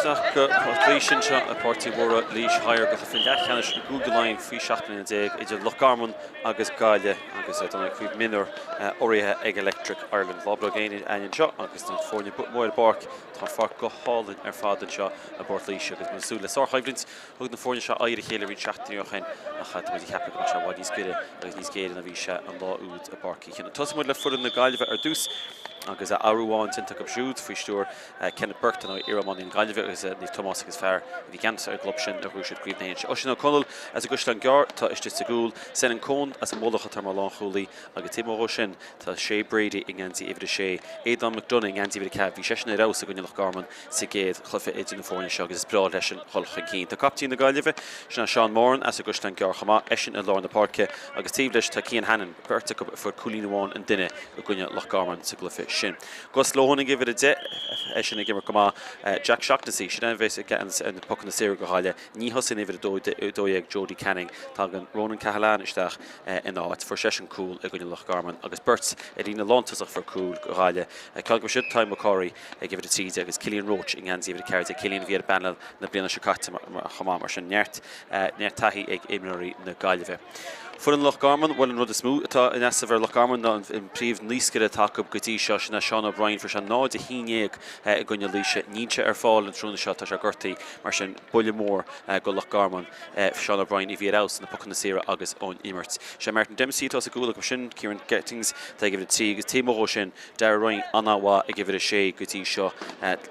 Isteach go Port Laoise anseo i Páirc Tigh Mhórdha, Laois Hire do chluiche leathcheannais i gCúige Laighean faoi 17 mbliana idir Loch Garman agus Gaillimh agus dar ndóigh craobh mionúr urraithe ag Electric Ireland. Lá breá gréine againn anseo agus na foirne amuigh ar an bpáirc. Tá an pháirc go hálainn ar fad anseo i bPort Laoise agus muid ag súil le sárchoimhlint. Thug na foirne seo aghaidh ar a chéile roinnt seachtainí ó shin ach tá muid ag ceapadh go mbeidh sé i bhfad níos gaire agus níos géire ná bhí sé an lá úd i bPáirc Uí Chionnaith. Tosóidh muid le foireann na Gaillimhe ar dtús agus athrú amháin déanta acu siúd faoi stiúir Kenneth Burke, dar ndóigh, iar-iománaí na Gaillimhe agus Naomh Tomás agus fear a bhí i gceannas ar an gclub sin a ghnóthaigh siad Craobh na hÉireann. Oisín Ó Conaill as an gCaisleán Gearr atá istigh sa gcúl, Senan Coen as an Mullach atá mar lánchúlaí agus taobh amuigh dhó sin tá Shay Brady i ngeansaí uimhir a sé, Aodán McDonagh i ngeansaí uimhir a 4, bhí seisean ar fheabhas i gcoinne Loch Garman sa gcéad chluiche idir na foirne seo agus is breá leisean dhul chun cinn. Tá captaen na Gaillimhe, sin é Seán Moran as an gCaisleán Gearr chomh maith, eisean i lár na páirce agus taobh leis tá Cian Hannon, beirt acu a fuair cúilín amháin an duine i gcoinne Loch Garman sa gcluiche sin. Gus Lohan ag uimhir 10, eisean ag imirt go maith. Jack Shaughnessy, sin é a bheas i gceannas ar na pocanna saora do Ghaillimh. Ní thosaíonn uimhir 12 Jody Canning. Tagann Ronan Cahalane isteach ina áit. Fuair seisean cúl i gcoinne Loch Garman agus beirt ar líne lántosach a fuair cúl do Ghaillimh. Ceann acu siúd, Tadhg MacCarthaigh ag uimhir 13 agus Cillian Roche i ngeansaí uimhir 14. Cillian a bhí ar an bpainéal na bliana seo caite chomh maith. Mar sin neart taithí ag imreoirí na Gaillimhe. Foireann Loch Garman, bhuel an rud is mó atá in easnamh ar Loch Garman ná an príomh naoscaire atá acu go dtí seo, sin é Seán O'Brien. Fuair sé 0-11 i gcoinne Laoise. Níl sé ar fáil an tráthnóna seo, tá sé gortaithe, mar sin buille mór go Loch Garman. Seán O'Brien a bhí ar fheabhas sna pocanna saora agus ón imirt. Sé Martin Dempsey atá sa gcúl acu sin, Kieran Gettings atá ag uimhir 3 agus taobh amuigh dhó sin Darragh Ryan an-mhaith ag uimhir 6 go dtí seo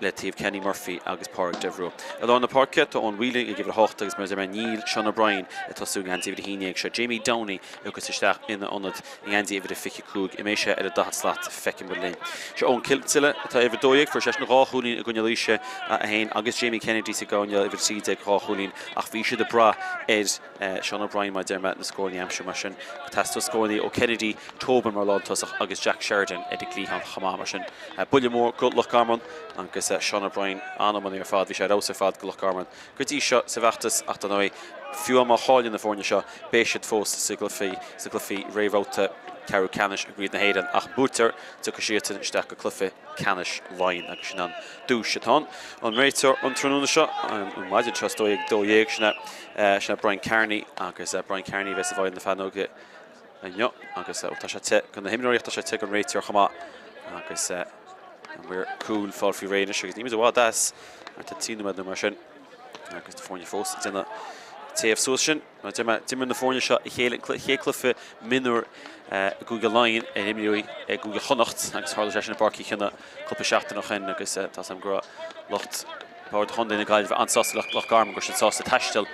le taobh Kenny Murphy agus Pádraig Devereux. I lár na páirce tá Eoin Whelan ag uimhir 8 agus mar a deir mé níl Seán O'Brien ag tosú i ngeansaí uimhir 11. Seo Jamie Downey a thiocfas isteach ina ionad i ngeansaí uimhir 25. An mbeidh sé ar an 40 slat? Feicfidh muid linn. Seo Eoin Kinsella atá uimhir 12. Fuair seisean dhá chúilín i gcoinne Laoise 1 agus Jamie Kennedy sa gcoinne uimhir 13 dhá chúilín ach bhí siad ag brath ar Seán O'Brien mar a deir mé na scóranna a aimsiú mar sin teastóidh scóranna ó Kennedy, Tobin mar lántosach agus Jack Sheridan ar an gcliathán chomh maith mar sin buille mór go Loch Garman agus Seán O'Brien an-iománaí ar fad, bhí sé ar fheabhas ar fad go Loch Garman go dtí seo sa bhfeachtas ach dar ndóigh fiú má chailleann na foirne seo beidh siad fós sa gcluiche sna cluichí réamhbhabhta ceathrú ceannais i gCraobh na hÉireann ach buaiteoir tiocfaidh siadsan isteach go cluiche ceannais Laighean agus sin an duais atá ann. An réiteoir an tráthnóna seo, an mhaidin seo is dóigh ag 12, sin é sin é Brian Carney agus Brian Carney a bheas i bhfeighil na feadóige inniu agus tá sé te do na himreoirí ach tá sé te don réiteoir chomh maith agus an maor cúil fáil faoi réir anois agus níl muid i bhfad as mar tá 3 nóiméad nó mar sin agus na foirne fós ag déanamh téamh suas sin. Mar a deir mé, d'imir na foirne seo a chéile an chéad cluiche mionúir i gCúige Laighean ar imríodh i gCúige Chonnacht agus tharla sé sin i bPáirc Uí Chionnaith cúpla seachtain ó shin agus tá 's agam go raibh lucht Bhord Chontae na Gaillimhe an-sásta le Loch Garman go raibh siad sásta taisteal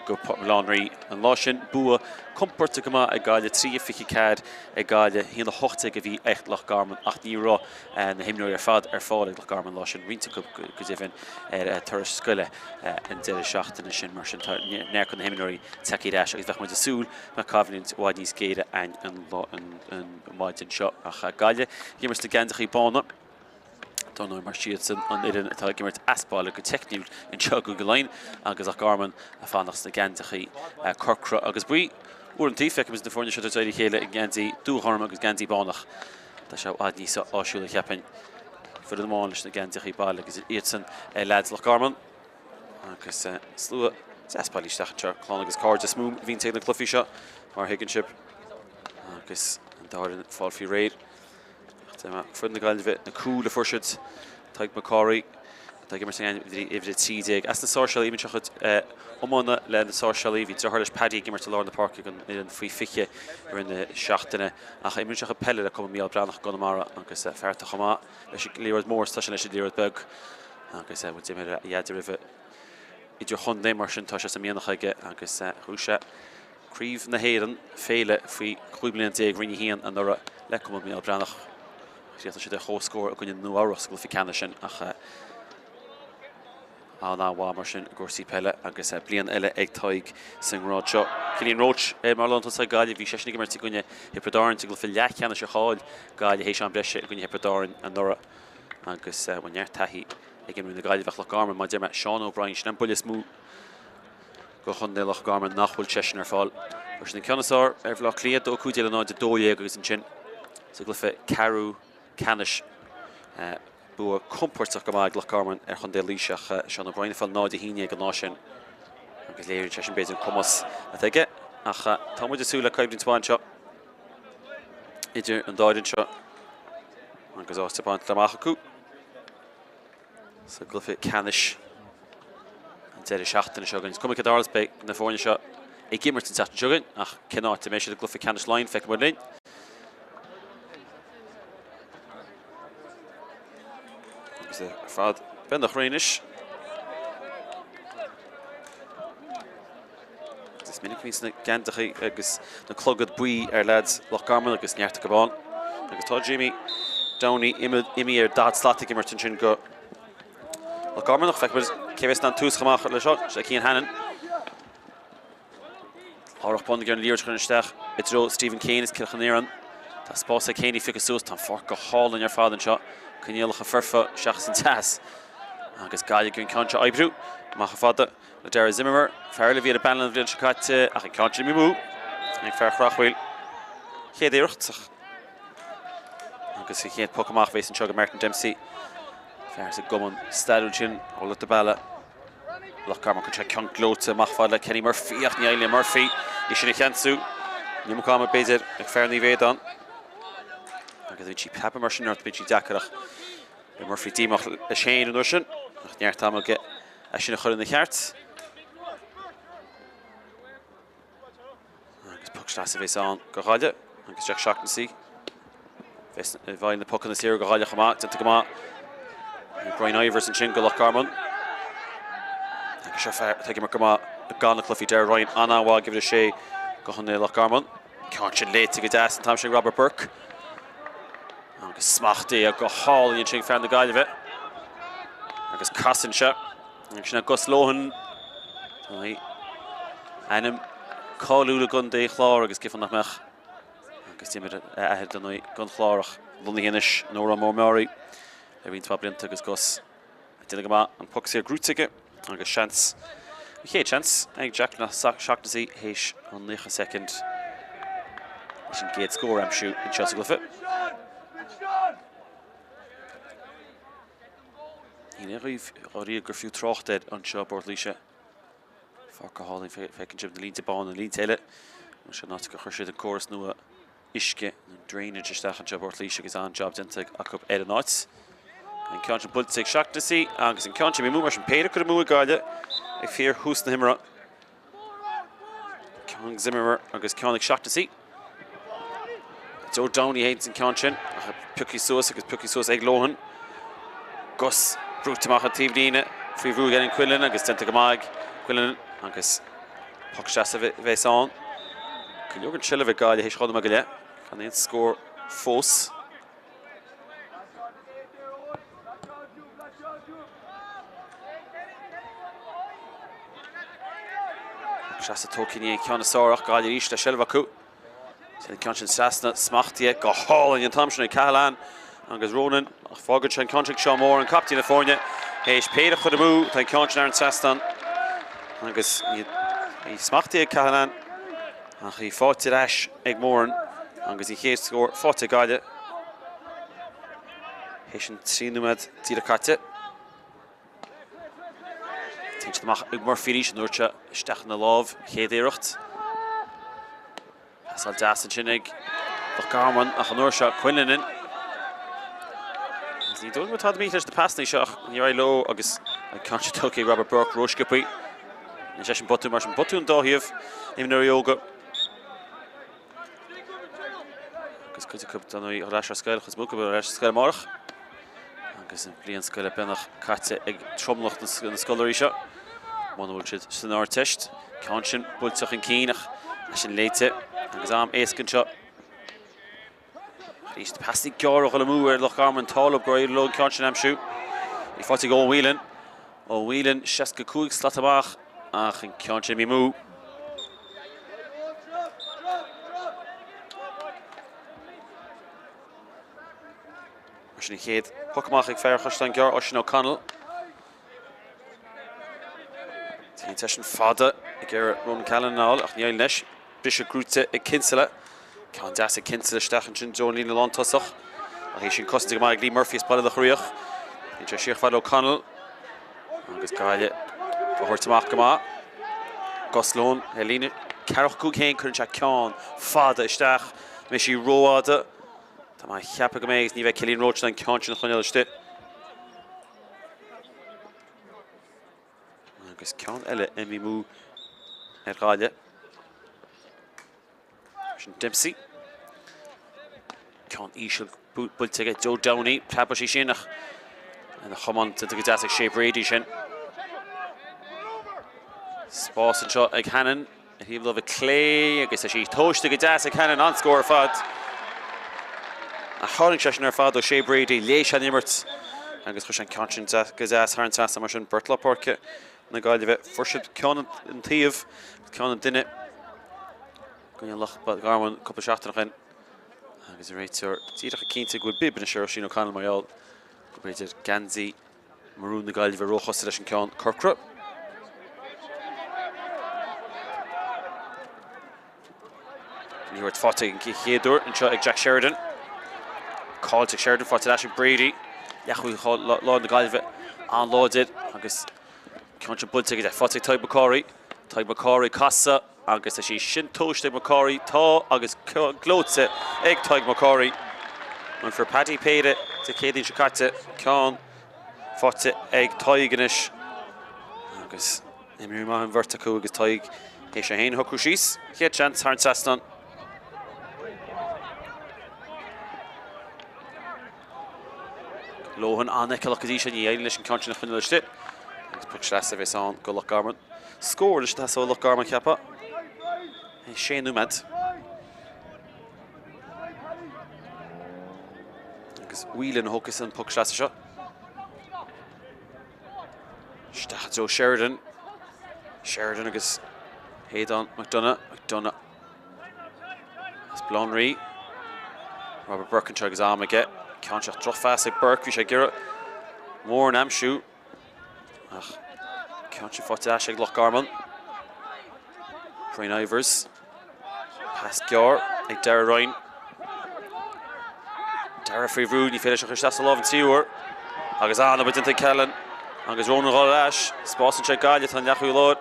go Baile Átha an Rí an lá sin. Bua compordach go maith ag Gaillimh, 3-24 ag Gaillimh, 1-18 a bhí ag Loch Garman ach ní raibh na himreoirí ar fad ar fáil ag Loch Garman an lá sin, roinnt acu go deimhin ar turas scoile an deireadh seachtaine sin. Mar sin tá neart de na himreoirí tagtha ar ais agus bheadh muid ag súil go mbeadh coimhlint i bhfad níos géire ann an mhaidin seo. Ach Gaillimh ag imirt sna geansaíocha bána, dar ndóigh mar siadsan an fhoireann atá ag imirt as baile go teicniúil anseo i gCúige Laighean agus Loch Garman ag fanacht sna geansaíocha corcra agus buí. Uaireanta feicimid na foirne seo ag éirí a chéile i ngeansaí dúghorm agus geansaí bán ach Tá sé i bhfad níos áisiúla cheapfainn. Foireann amháin leis na geansaíocha baile agus iadsan leaids Loch Garman agus slua deas bailithe isteach anseo. Clann agus cairde is mó a bhíonn ag na cluichí seo mar a thuigeann sibh agus an dá fhoireann ag fáil faoi réir. Foireann na Gaillimhe na cúil a fuair siad Tadhg MacCarthaigh atá ag imirt i uimhir 13. As na Sáirséalaigh, imríonn sé a chuid iomána le na Sáirséalaigh. Bhí deartháir leis Paddy ag imirt i lár na páirce don fhoireann faoi 20 i rith na seachtaine. Ach imríonn sé a chuid peile le Cumann Mícheál Breathnach i gConamara agus fear atá chomh maith leis an liathróid mhór is atá sé leis an liathróid beag. Agus bhuel d'imir a dheaide roimhe idirchontae mar sin tá sé sa mianach aige agus ghnóthaigh sé Craobh na hÉireann Féile faoi 15 bliana Roinn 1 anuraidh le Cumann Mícheál Breathnach. Chríochnaigh siad ar chomhscór i gcoinne Nua Eabhrac sa gcluiche ceannais sin ach an-mhaith mar sin i gcúrsaí peile agus bliain eile ag Tadhg sa ngrád seo. Cillian Roche mar lántosach ag Gaillimh, bhí seisean ag imirt i gcoinne Thiobraid Árann sa gcluiche leathcheannais a chaill Gaillimh théis am breise i gcoinne Thiobraid Árann anuraidh agus bhuel neart taithí ag imreoirí na Gaillimhe ach Loch Garman, mar a deir mé, Seán O'Brien, sin an buille is mó do chontae Loch Garman nach bhfuil seisean ar fáil. Fuair siad an ceann is fearr ar Bhaile Átha Cliath, 2-15 le 0-12 agus ansin sa gcluiche ceathrú ceannais. Bua compóirteach go maith ag Loch Garman ar chontae Laoise ach Seán O'Brien ag fáil 0-11 an lá sin agus léiríonn sé sin b'fhéidir an cumas atá aige ach tá muid ag súil le coimhlint mhaith anseo idir an dá fhoireann seo agus áit bainte amach acu sa gcluiche ceannais an deireadh seachtaine seo chugainn. Is cuma cé a tharlas beidh na foirne seo ag imirt an tseachtain seo chugainn ach cén áit a mbeidh siad i gcluiche ceannais Laighean, feicfidh muid linn. Agus ar fad beagnach réidh anois. Is minic a bhíonns na geansaithe agus na clogad buí ar leaids Loch Garman agus neart acu ann. Agus tá Jamie Downey imithe ar 40 slat ag imirt ansin go Loch Garman ach feicfimid cé bheas in ann tús chomh maith leis seo. Sé Cian Hannon. Lárach bun ag an liathróid a chur isteach i dtreo Stephen Keane as Cill Chonioráin. Tá spás ag Keane í phiocadh suas. Tá an pháirc go hálainn ar fad anseo. Coinníollacha foirfe seachas an teas. Agus Gaillimh ag an ceann seo a oibriú. Amach chomh fada le Darragh Zimmerer. Fear eile a bhí ar an bpainéal an bhliain seo caite ach an ceann sin imithe amú ag fear Chreachmhaoil. Chéad iarracht agus an chéad poc amach a bheas anseo go Martin Dempsey. Fear sa gcumann stairiúil sin ó Lucht a' Bealaigh. Loch Garman chun sé ceann gleoite amach fad le Kenny Murphy ach ní éiríonn le Murphy é sin a cheansú. An iomarca ama b'fhéidir ag fear Naomh Aodán. Agus bíonn sí preabadh mar sin ort, bíonn sí deacair ach beidh Murphy díomách leis féin an uair sin ach neart ama aige é sin a chur ina cheart. Agus poc sleasa a bheas ann go Ghaillimh agus Jack Shaughnessy bheas i bhfeighil na pocanna saora go Ghaillimh chomh maith, déanta go maith. Brian Ivers ansin go Loch Garman. Agus seo fear atá ag imirt go maith i gan na cluichí Derek Ryan an-mhaith ag uimhir 6 go chontae Loch Garman. Ceann sin léite go deas an t-am sin ag Robert Burke. Agus smachtaithe go hálainn ansin ag fear na Gaillimhe. Agus casann sé. Agus sin é Gus Lohan. Tá ainm cáiliúil i gContae an Chláir agus cén fáth nach mbeadh. Agus d'imir a athair dar ndóigh don Chlár ach lonnaithe anois in Órán Mór Meáraí le roinnt mhaith blianta agus Gus ag déanamh go maith an poc saor gnóite aige agus seans, an chéad seans ag Jack Shaughnessy théis an 90 soicind leis an gcéad scór a aimsiú anseo sa gcluiche. Níl aon ghaoth dháiríre gur fiú trácht air anseo i bPort Laoise. Pháirc go hálainn, feiceann sibh na línte bána, na línte eile. Seo an áit gur chuir siad an córas nua uisce, an drainage isteach anseo i bPort Laoise agus an-jab déanta acu ar an áit. An ceann sin buailte ag Shaughnessy agus an ceann sin imithe amú mar sin péire curtha amú ag Gaillimh ag fíor thús na himeartha. Ceann ag Zimmerer agus ceann ag Shaughnessy. Joe Downey a théann an ceann sin ach pioctha suas agus pioctha suas ag Lohan. Gus brúite amach an taobhlíne faoi bhrú ag Ellen Quinlan agus déanta go maith ag Quinlan agus poc seasa a bheas ann. Go leor den tseilbh ag Gaillimh théis 2 nóiméad go leith. Gan aon scór fós. Seasa tógtha i ndiaidh ceann is fearr ach Gaillimh arís le seilbh acu. Sin an ceann sin trasna, smachtaithe go hálainn an t-am sin ag Cahalane agus Ronan ach fágann sé an ceann sin ag Seán Moran, captaen na foirne, théis péire a chur amú. Tá an ceann sin thar an trasnán agus í smachtaithe ag Cahalane ach í faighte ar ais ag Moran agus an chéad scór faighte ag Gaillimh théis an 3 nóiméad díreach caite. Téann siad amach ag Murphy arís an uair seo isteach ina lámh, chéad iarracht. Pasáil deas ansin ag Loch Garman ach an uair seo Quinlivan. Ní dóigh go bhfuil tada mícheart leis na pasanna seo ach ní raibh leo agus an ceann seo tugtha ag Robert Burke rósciobtha. Anois eisean botún mar sin botún dá thaobh imreoirí óga. Agus cuid acu dar ndóigh ar ais ar scoil, chuid acu ar ais ar scoil amárach. Agus an bhliain scoile beagnach caite ag tromlach na scoláirí seo. Muna bhfuil siad san Ardteist. Ceann sin buailte chun cinn ach eisean léite agus am éasca anseo. Arís na pasanna gearra a dhul amú ar Loch Garman tá leo gur éirigh leo an ceann sin a aimsiú. Í faighte ag Owen Whelan. Owen Whelan 65 slat amach ach an ceann sin imithe amú. Mar sin an chéad poc amach ag fear Chaisleán Gearr, Oisín O'Connell. Téann seisean fada ag iarraidh Ronan Callanan a fháil ach ní éiríonn leis. Briseadh gnóite ag Kinsella. Ceann deas ag Kinsella isteach ansin i dtreo an líne lántosach. Ach í sin cosanta go maith ag Lee Murphy as Baile Locha Riach. Téann sé siar chomh fada le O'Connell agus Gaillimh á thabhairt amach go maith. Gus Lohan ar líne 45 féin, cuireann sé ceann fada isteach. An mbeidh sí rófhada? Tá mé a cheapadh go mbeidh agus ní bheidh Cillian Roche in ann an ceann sin a choinneáil istigh. Agus ceann eile imithe amú ar Ghaillimh. Sin Dempsey. Ceann íseal buailte aige Joe Downey. Preabfaidh sí sin ach ina chamán déanta go deas ag Shea Brady sin. Spás anseo ag Hannon. Ar thaobh láimhe clé agus tá sí tomhaiste go deas ag Hannon, an-scór ar fad. Ach tharraing sé sin ar fad ó Shea Brady, léigh sé an imirt agus chuir sé an ceann sin go deas thar an trasnán mar sin. Beirt lár páirce na Gaillimhe, fuair siad ceann an taobh, ceann an duine i gcoinne Loch Garman cúpla seachtain ó shin agus an réiteoir díreach ag cinntiú go bhfuil bib anois ar Oisín O'Connell mar gheall go b'fhéidir geansaí Marún na Gaillimhe róchosúil leis an gceann corcra. Liathróid faighte an chéad uair anseo ag Jack Sheridan. Caillte ag Sheridan, faighte ar ais ag Brady. Leathchúlaí láir na Gaillimhe an-láidir agus ceann sin buailte aige. Faighte ag Tadhg MacCarthaigh. Tadhg MacCarthaigh casadh Agus tá sí sin tomhaiste ag McCorry. Tá agus gleoite ag Tadhg MacCarthaigh. An fuair Paddy péire Dé Céadaoin seo caite. Ceann faighte ag Tadhg anois. Agus imreoirí maith an bheirt acu agus Tadhg théis é féin a shocrú síos. Chéad seans thar an trasnán. Lohan an-fheiceálach go dtí seo, ní éiríonn leis an ceann sin a choinneáil istigh. Agus poc sleasa a bheas ann go Loch Garman. Scór leis an ó Loch Garman cheapfá. Sé nóiméad. Agus Whelan a thógfas an poc sleasa seo. Isteach i dtreo Sheridan. Sheridan agus Aodán McDonagh. McDonagh As Baile Átha an Rí. Robert Burke anseo agus am aige. Ceann seo drochphas ag Burke, bhí sé ag iarraidh Moran a aimsiú. Ach ceann sin faighte ar ais ag Loch Garman. Brian Ivers. Pas gearr ag Darragh Ryan. Darragh faoi bhrú, ní féidir leis a chur isteach sa lámh an tríú huair. Agus an-obair déanta ag Callanan. Agus Ronan dhul ar ais. Spás anseo ag Gaillimh, tá an leathchúlaí láir.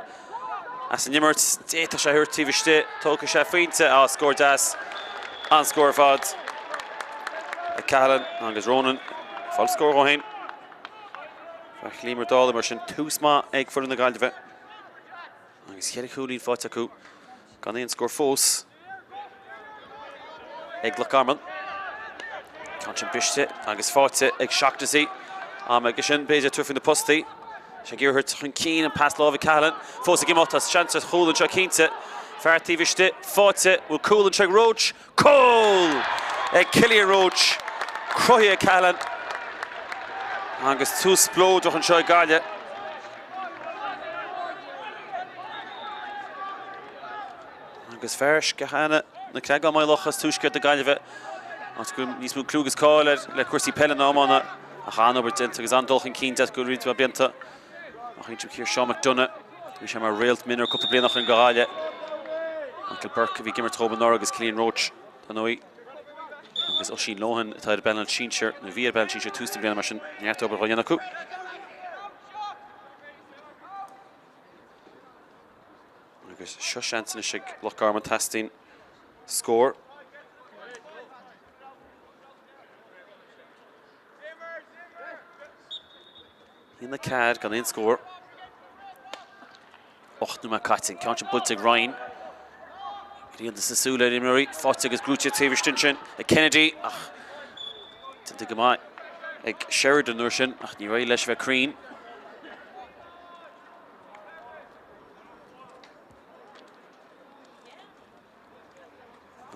As an imirt, d'fhéadfadh sé a thabhairt taobh istigh, tógfaidh sé phointe, á, scór deas, an-scór ar fad ag Cahalan agus Ronan ag fáil scór dhó féin. Fear Chill Íomair Dálaigh mar sin, tús maith ag foireann na Gaillimhe agus cheithre chúilín faighte acu gan aon scór fós. ag Loch Garman. Ceann sin briste agus faighte ag Shaughnessy. Am aige sin, b'fhéidir, tabhairt faoi na postaí. Sé ag iarraidh chun cinn an pas láimhe Cahalan. Fós ag imeacht tá seans ar chúl anseo cinnte. Fear taobh istigh, faighte, bhfuil cúl anseo ag Roche. Cúl ag Cillian Roche. Cruthaithe ag Cahalan. Agus tús spleodrach anseo ag Gaillimh. Agus fear Sceachana na Creagán Maigh Locha as tuaisceart na Gaillimhe, áit go bhfuil níos mó clú agus cáil air le cúrsaí peile ná iomána, ach an-obair déanta agus an-dul chun cinn déanta go roinnt mhaith blianta. Ach insím thiar Seán McDonagh, bhí sé mar réalt mionúir cúpla bliain ó shin go Gaillimh. Michael Burke a bhí ag imirt dhóibh anuraidh agus Cillian Roche, dar ndóigh. Agus Oisín Lohan atá ar an bpainéal sinsir, nó bhí ar an bpainéal sinsir tús na bliana mar sin, neart obair dhá dhéanamh acu. Agus seo seans anois ag Loch Garman, teastaíonn scór. 1-4 gan aon scór. 8 nóiméad caite, an ceann sin buailte ag Ryan. Grian sa súil ar imreoirí, faighte agus gnóite taobh istigh ansin ag Kennedy ach déanta go maith ag Sheridan an uair sin ach ní raibh leis bheith cruinn.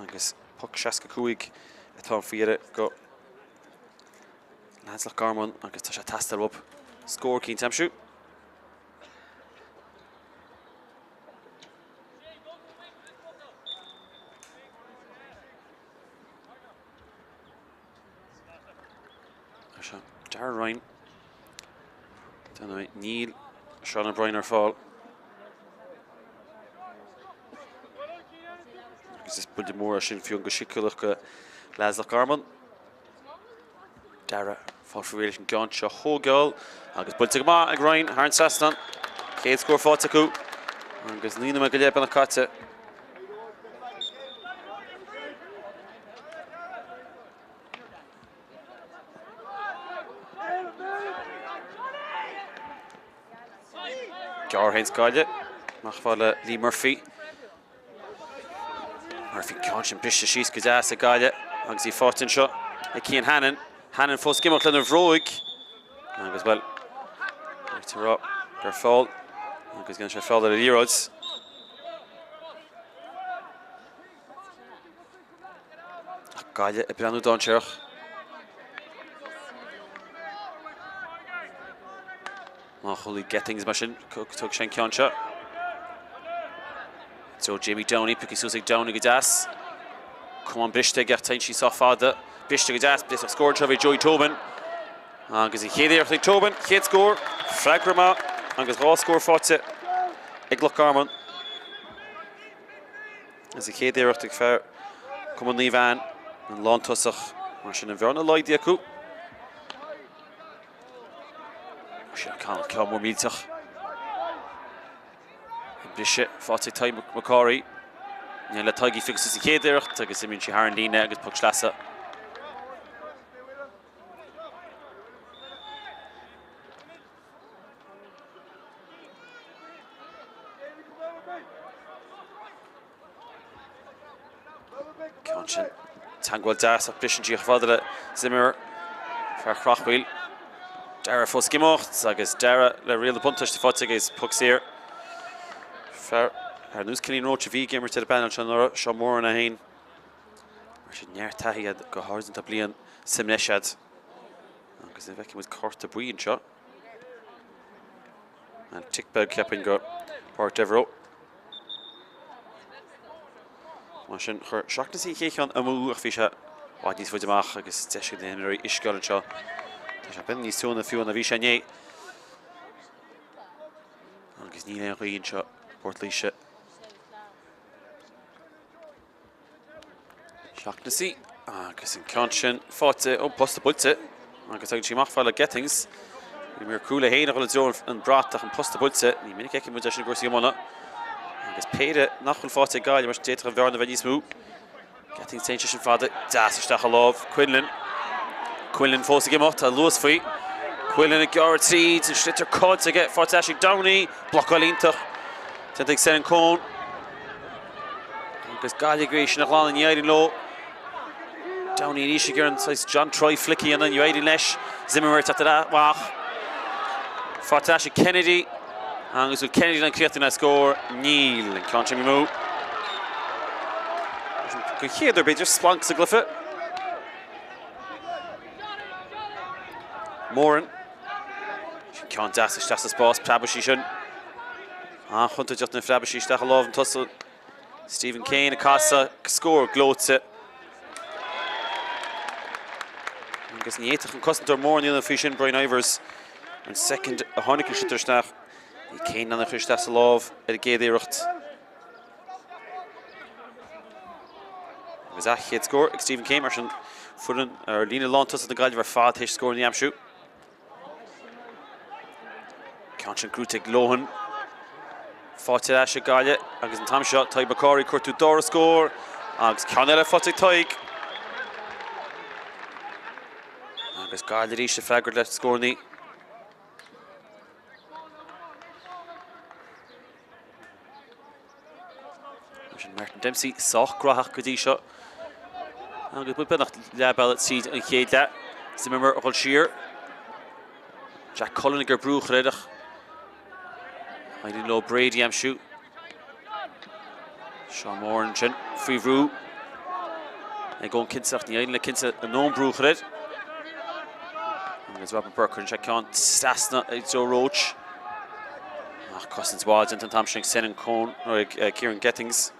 Agus poc 65 atá faoi dheireadh go leaids Loch Garman agus tá sé ag teastáil uathu scór cinnte a aimsiú. Seo Darragh Ryan. Níl Seán O'Brien ar fáil. Agus is buille mór é sin fiú go síceolaíoch go leaids Loch Garman. Darragh. Fáil faoi réir leis an gceann seo a thógáil agus buailte go maith ag Ryan thar an trasnán. Chéad scór faighte acu agus 9 nóiméad go leith beagnach caite. Gearr théanns Gaillimh amach fad le Lee Murphy. Murphy ceann sin briste síos go deas ag Gaillimh agus í faighte anseo ag Cian Hannon. Hannon fós ag imeacht lena bhróig agus bhuel, deirtear rá gur feall agus déanann sé feall ar an liathróid. Ach Gaillimh ag breathnú dainséarach. Lánchúlaí Gethings mar sin, thug sé an ceann seo. So Jamie Downey, pioctha suas ag Downey go deas. Camán briste aige ach téann sí sách fada. Briste go deas, b'fhéidir scór anseo bhí Joey Tobin. Agus an chéad iarracht ag Tobin, chéad scór, freagra maith agus 2 scór faighte ag Loch Garman. Agus an chéad iarracht ag fear Cumann Naomh Anne, an lántosach, mar sin an bhearna laghdaithe acu. Sin ceann ceann mór millteach. An briseadh faighte ag Tadhg McCorry. Ní le Tadhg í phiocadh suas an chéad iarracht agus imíonn sí thar an líne agus poc sleasa. Ceann sin teagmháil deas ach briseann sí chomh fada le Zimmer, fear Chreachmhaoil. Dara fós ag imeacht agus Dara le riail na buntáiste faighte aige is poc saor. Fear ar nós Cillian Roche a bhí ag imirt ar an bpainéal seo anuraidh, Seán Moran é féin. Mar sin neart taithí agat go háirid an bliain sa mbreis agat. Agus ní bhfeicfidh muid cárta buí anseo. An tic beag cheapfainn go Pádraig Devereux. Mar sin chuir Shaughnessy an chéad cheann amú ach bhí sé i bhfad níos faide amach agus deis ag na himreoirí uisce a fháil anseo. Tá sé beag níos tiúna fiú ná bhí sé inné. Agus níl aon ghaoth anseo i bPort Laoise. Shaughnessy agus an ceann sin faighte ón posta buailte agus tagann sí amach fad le Gethings. Bhí mír cúil é féin a dhul i dtreo an brat ach an posta buailte. Ní minic a fheiceann muid é sin i gcúrsaí iomána. Agus péire nach bhfuil faighte ag Gaillimh mar sin d'fhéadfadh an bhearna bheith níos mó. Gethings téann sé sin fada deas isteach i lámh Quinlan. Quinlan fós ag imeacht, tá luas faoi. Quinlan ag gearradh tríd, an sliotar caillte aige, faighte ar ais ag Downey, blocáil iontach déanta ag Senan Coen. Agus Gaillimh ag iarraidh sin a ghlanadh, ní éiríonn leo. Downey arís ag iarraidh an saghas John Troy flick a dhéanamh, ní éiríonn leis. Zimmerman ag teacht amach. Faighte ar ais ag Kennedy. Agus bhfuil Kennedy in ann críochnú le scór? Níl. An ceann sin amú. Go chéad uair b'fhéidir splanc sa gcluiche. Moran. Sin ceann deas isteach sa spás, preabadh sí sin. An-chontúirteach nuair a phreabadh sí isteach i lámh an tosaí. Stephen Kane ag casadh, scór gleoite. Agus ní fhéadfadh an cosantóir mórán a dhéanamh faoi sin, Brian Ivers. An soicind a tháinig an sliotar isteach, bhí Kane in ann a chur isteach sa lámh ar an gcéad iarracht. Agus a chéad scór ag Stephen Kane mar sin foireann ar líne lántosaigh na Gaillimhe ar fad théis scóranna a aimsiú. Ceann sin gnóthaithe ag Lohan. Faighte ar ais ag Gaillimh agus an t-am seo Tadhg McCorry cuartú dara scór agus ceann eile faighte ag Tadhg. Agus Gaillimh arís ag freagairt le scóranna. Sin Martin Dempsey sách gnóthach go dtí seo. Agus muid beagnach leath bealaigh tríd an chéad leath. Zimmerman a dhul siar. Jack Cullen ag brú a chur air ach éiríonn leo Brady a aimsiú. Seán Moran ansin faoi bhrú ag Eoin Kinsella ach ní éiríonn le Kinsella a ndóthain brú a chur air. Agus Robert Burke cuireann sé ceann trasna ag Joe Roche. Ach cosaint mhaith déanta an t-am sin ag Senan Coen nó ag Kieran Gethings.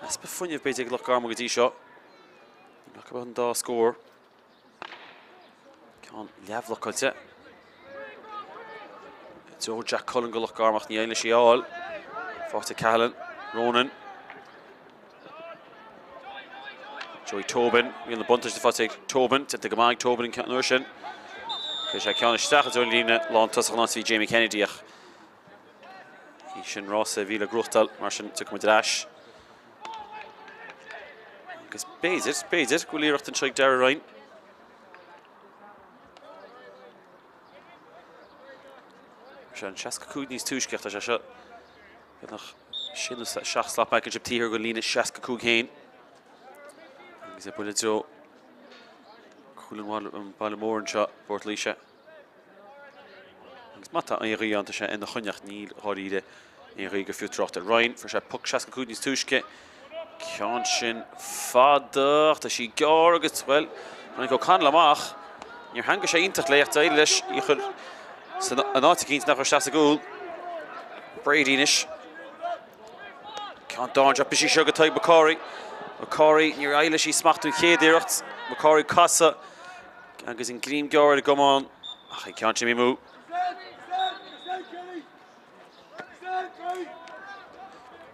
Easpa fuinnimh b'fhéidir ag Loch Garman go dtí seo. Níl acu ach an dá scór. Ceann leathbhlocáilte. Joe Jack Cullen go Loch Garman ach ní éiríonn leis í a fháil. Faighte Cahalan, Ronan. Joey Tobin, riail na buntáiste faighte ag Tobin, déanta go maith ag Tobin an uair sin. Chuir sé ceann isteach i dtreo na líne lántosach an áit a bhí Jamie Kennedy ach ní sin rása a bhí le gnóthachtáil, mar sin tiocfaidh muid ar ais. Agus b'fhéidir, b'fhéidir go bhfuil iarracht anseo ag Darragh Ryan. Sé an 65 níos túisce ach tá sé seo beagnach sé nó 7 slat back anseo taobh thiar den líne 65 féin. Agus é buille i dtreo cúl an baile mór anseo, Port Laoise. Agus má tá aon ghaoth ann tá sé ina choinne ach níl dháiríre aon ghaoth gur fiú trácht air. Ryan, fuair sé poc 65 níos túisce. Ceann sin fada ach tá sí gearr agus, bhuel, tháinig O'Connell amach. Níor theangaigh sé iontach léi ach d'éirigh leis í a chur san áit eicínt nach raibh isteach sa gcúl. Brady anois. Ceann dainséarach, bhí sí seo go Tadhg McCorry. McCorry, níor éirigh leis í a smachtú an chéad iarracht. McCorry casadh. Agus an greim gearr ar an gcamán, ach an ceann sin amú.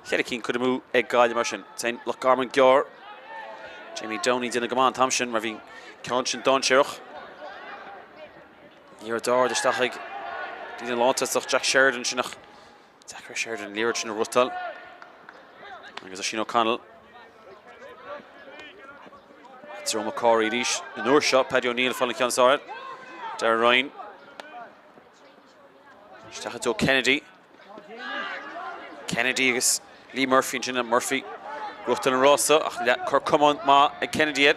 Cheithre cinn curtha amú ag Gaillimh mar sin. Téann Loch Garman gearr. Jamie Downey déanamh go maith an t-am sin mar bhí an ceann sin dainséarach. Liathróid ard isteach ag líne lántosach Jack Sheridan sin ach Deacair ar Sheridan an liathróid sin a ghnóthachtáil. Agus Oisín O'Connell. I dtreo McCorry arís. An uair seo, Paddy O'Neill ag fáil an ceann is fearr. Darragh Ryan. Isteach i dtreo Kennedy. Kennedy agus Lee Murphy ansin, Murphy gnóthachtáil an rása ach cur camán maith ag Kennedy air.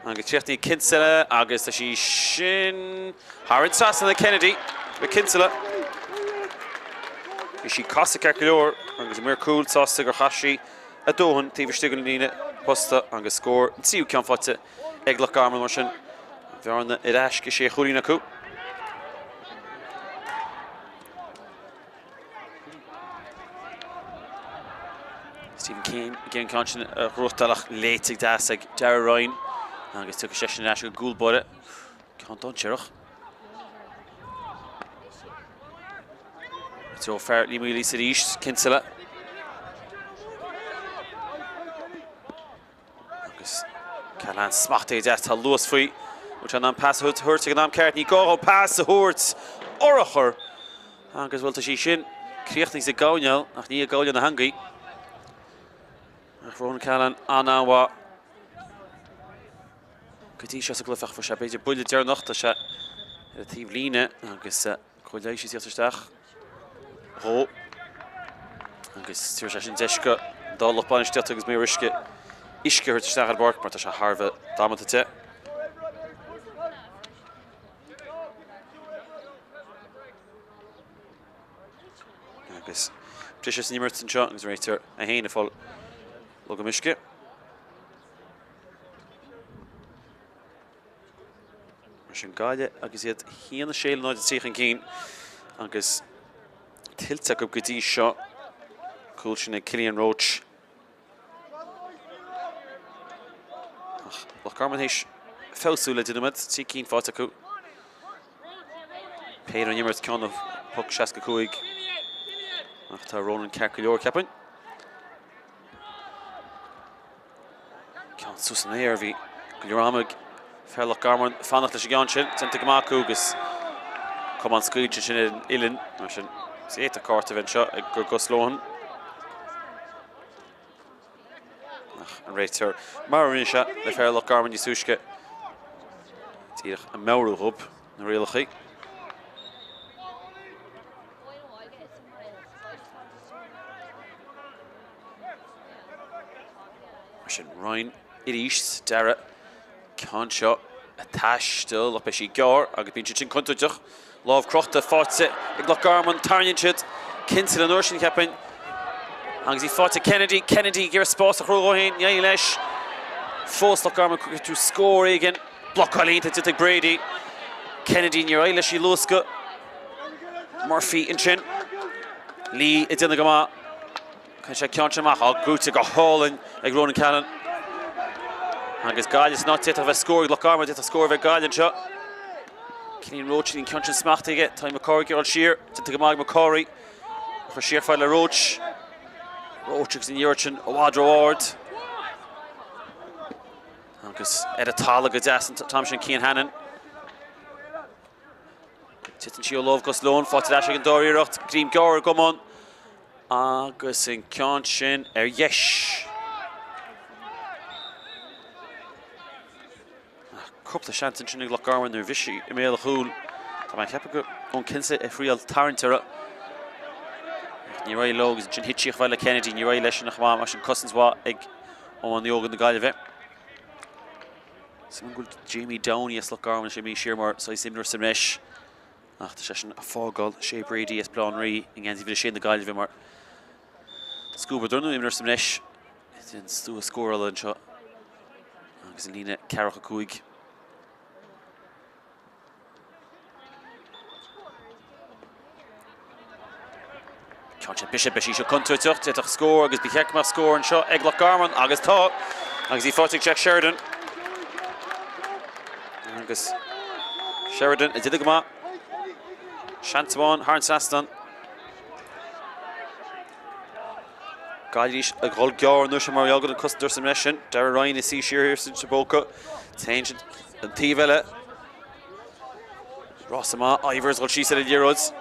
Agus críochnaíonn Kinsella agus tá sí sin thar an trasnán ag Kennedy le Kinsella. Bhí sí casadh ceart go leor agus an maor cúil sásta gur chas sí a dóthain taobh istigh den líne posta agus scór an tríú ceann faighte ag Loch Garman mar sin. An bhearna ar ais go sé chúilín acu. Stephen Keane ag iarraidh an ceann sin a ghnóthachtáil ach léite deas ag Darragh Ryan agus tiocfaidh seisean ar ais go gcúl báire. Ceann dainséarach. I dtreo fear Liam Uí Líos arís, Kinsella. Agus Callahan smachtaithe deas, tá luas faoi. Bhfuil sé in ann pas a thabhairt ag an am ceart? Ní gá dhó pas a thabhairt! Urchar! Agus bhuel tá sí sin críochnaithe sa gcoirnéal ach ní i gcoirnéal na heangaí. Ach Ronan Callahan an-an-mhaith go dtí seo sa gcluiche ach fuair sé b'fhéidir buille deireanach, tá sé ar an taobh líne agus Cóir leighis a theacht isteach dhó agus tabharfaidh sé sin deis don dá lucht bainistíochta agus maor uisce uisce a thabhairt isteach ar an bpáirc mar tá sé thar a bheith damanta te. Agus briseadh san imirt anseo agus réiteoir é féin ag fáil logam uisce. Mar sin Gaillimh agus iad 1, 6 le 0, 3 chun cinn agus tuillte acu go dtí seo. Cúl sin ag Cillian Roche. Ach Loch Garman théis feabhsú le deich nóiméad, 3 cinn faighte acu. Péire ón imirt ceann ó phoc 65. Ach tá Ronan ceart go leor, ceapaim. Ceann suas san aer, bhí go leor ama ag fear Loch Garman fanacht leis an gceann sin, déanta go maith acu agus camán scaoilte ansin ar an uillinn, mar sin d'fhéadfadh cárta a bheith anseo ag Gus Lohan. Ach an réiteoir, mar a rinne sé le fear Loch Garman níos túisce, díreach ag meabhrú dhóibh na rialacha. Mar sin Ryan arís, dara ceann seo ag taisteal ach beidh sí gearr agus bíonn siad sin contúirteach. Lámh crochta faighte ag Loch Garman, tarraingíonn siad Kinsella an uair sin cheapfainn. Agus í faighte Kennedy, Kennedy ag iarraidh spás a chruthú dhó féin, ní éiríonn leis. Fós Loch Garman ag cuartú scór éigin. Blocáil iontach déanta ag Brady. Kennedy níor éirigh leis í a luascadh. Murphy ansin. Lee ag déanamh go maith. Cuireann sé ceann sin amach. Á, buaite go hálainn ag Ronan Callahan. Agus Gaillimh san áit d'fhéadfadh a bheith scór ag Loch Garman, d'fhéadfadh scór a bheith ag Gaillimh anseo. Cillian Roche, an ceann sin smachtaithe aige. Tadhg McCorry ag dul siar. Déanta go maith ag McCorry. Chuir siar fad le Roche. Roche agus an iarracht sin i bhfad ró-ard. Agus ar an talamh go deas an t-am sin Cian Hannon. Titeann sí ó lámh Gus Lohan, faighte ar ais ag an dara iarracht, greim gearr ar an gcamán agus an ceann sin ar dheis. Cúpla seans ansin ag Loch Garman nuair a bhí sí i mbéal an chúil. Tá mé ag ceapadh go raibh Eoin Kinsella ag triail tarraingt uirthi. Ach níor éirigh leo agus ansin thit sí chomh fada le Kennedy. Níor éirigh leisean chomh maith mar sin cosaint mhaith ag iománaí óga na Gaillimhe. Is go bhfuil Jamie Downey as Loch Garman sé imithe siar mar saghas imreoir sa mbreis. Ach tá seisean ag fágáil Shay Brady as Baile Átha an Rí i ngeansaí uimhir a sé na Gaillimhe mar scuabadar nó imreoir sa mbreis. Idir an stua scórála anseo agus an líne 45. Ceann sin bise, beidh sí seo contúirteach, d'fhéadfadh scór agus ba cheart go mbeadh scór anseo ag Loch Garman agus tá agus í faighte ag Jack Sheridan. Agus Sheridan ag déanamh go maith. Seans amháin thar an trasnán. Gaillimh arís ag dhul gearr an uair seo mar gheall go an cosantóir sa mbreis sin. Darragh Ryan ina suí siar thiar sa bpóca. Téann siad an taobh eile. Rás amach, Ivers dhul síos ar an liathróid.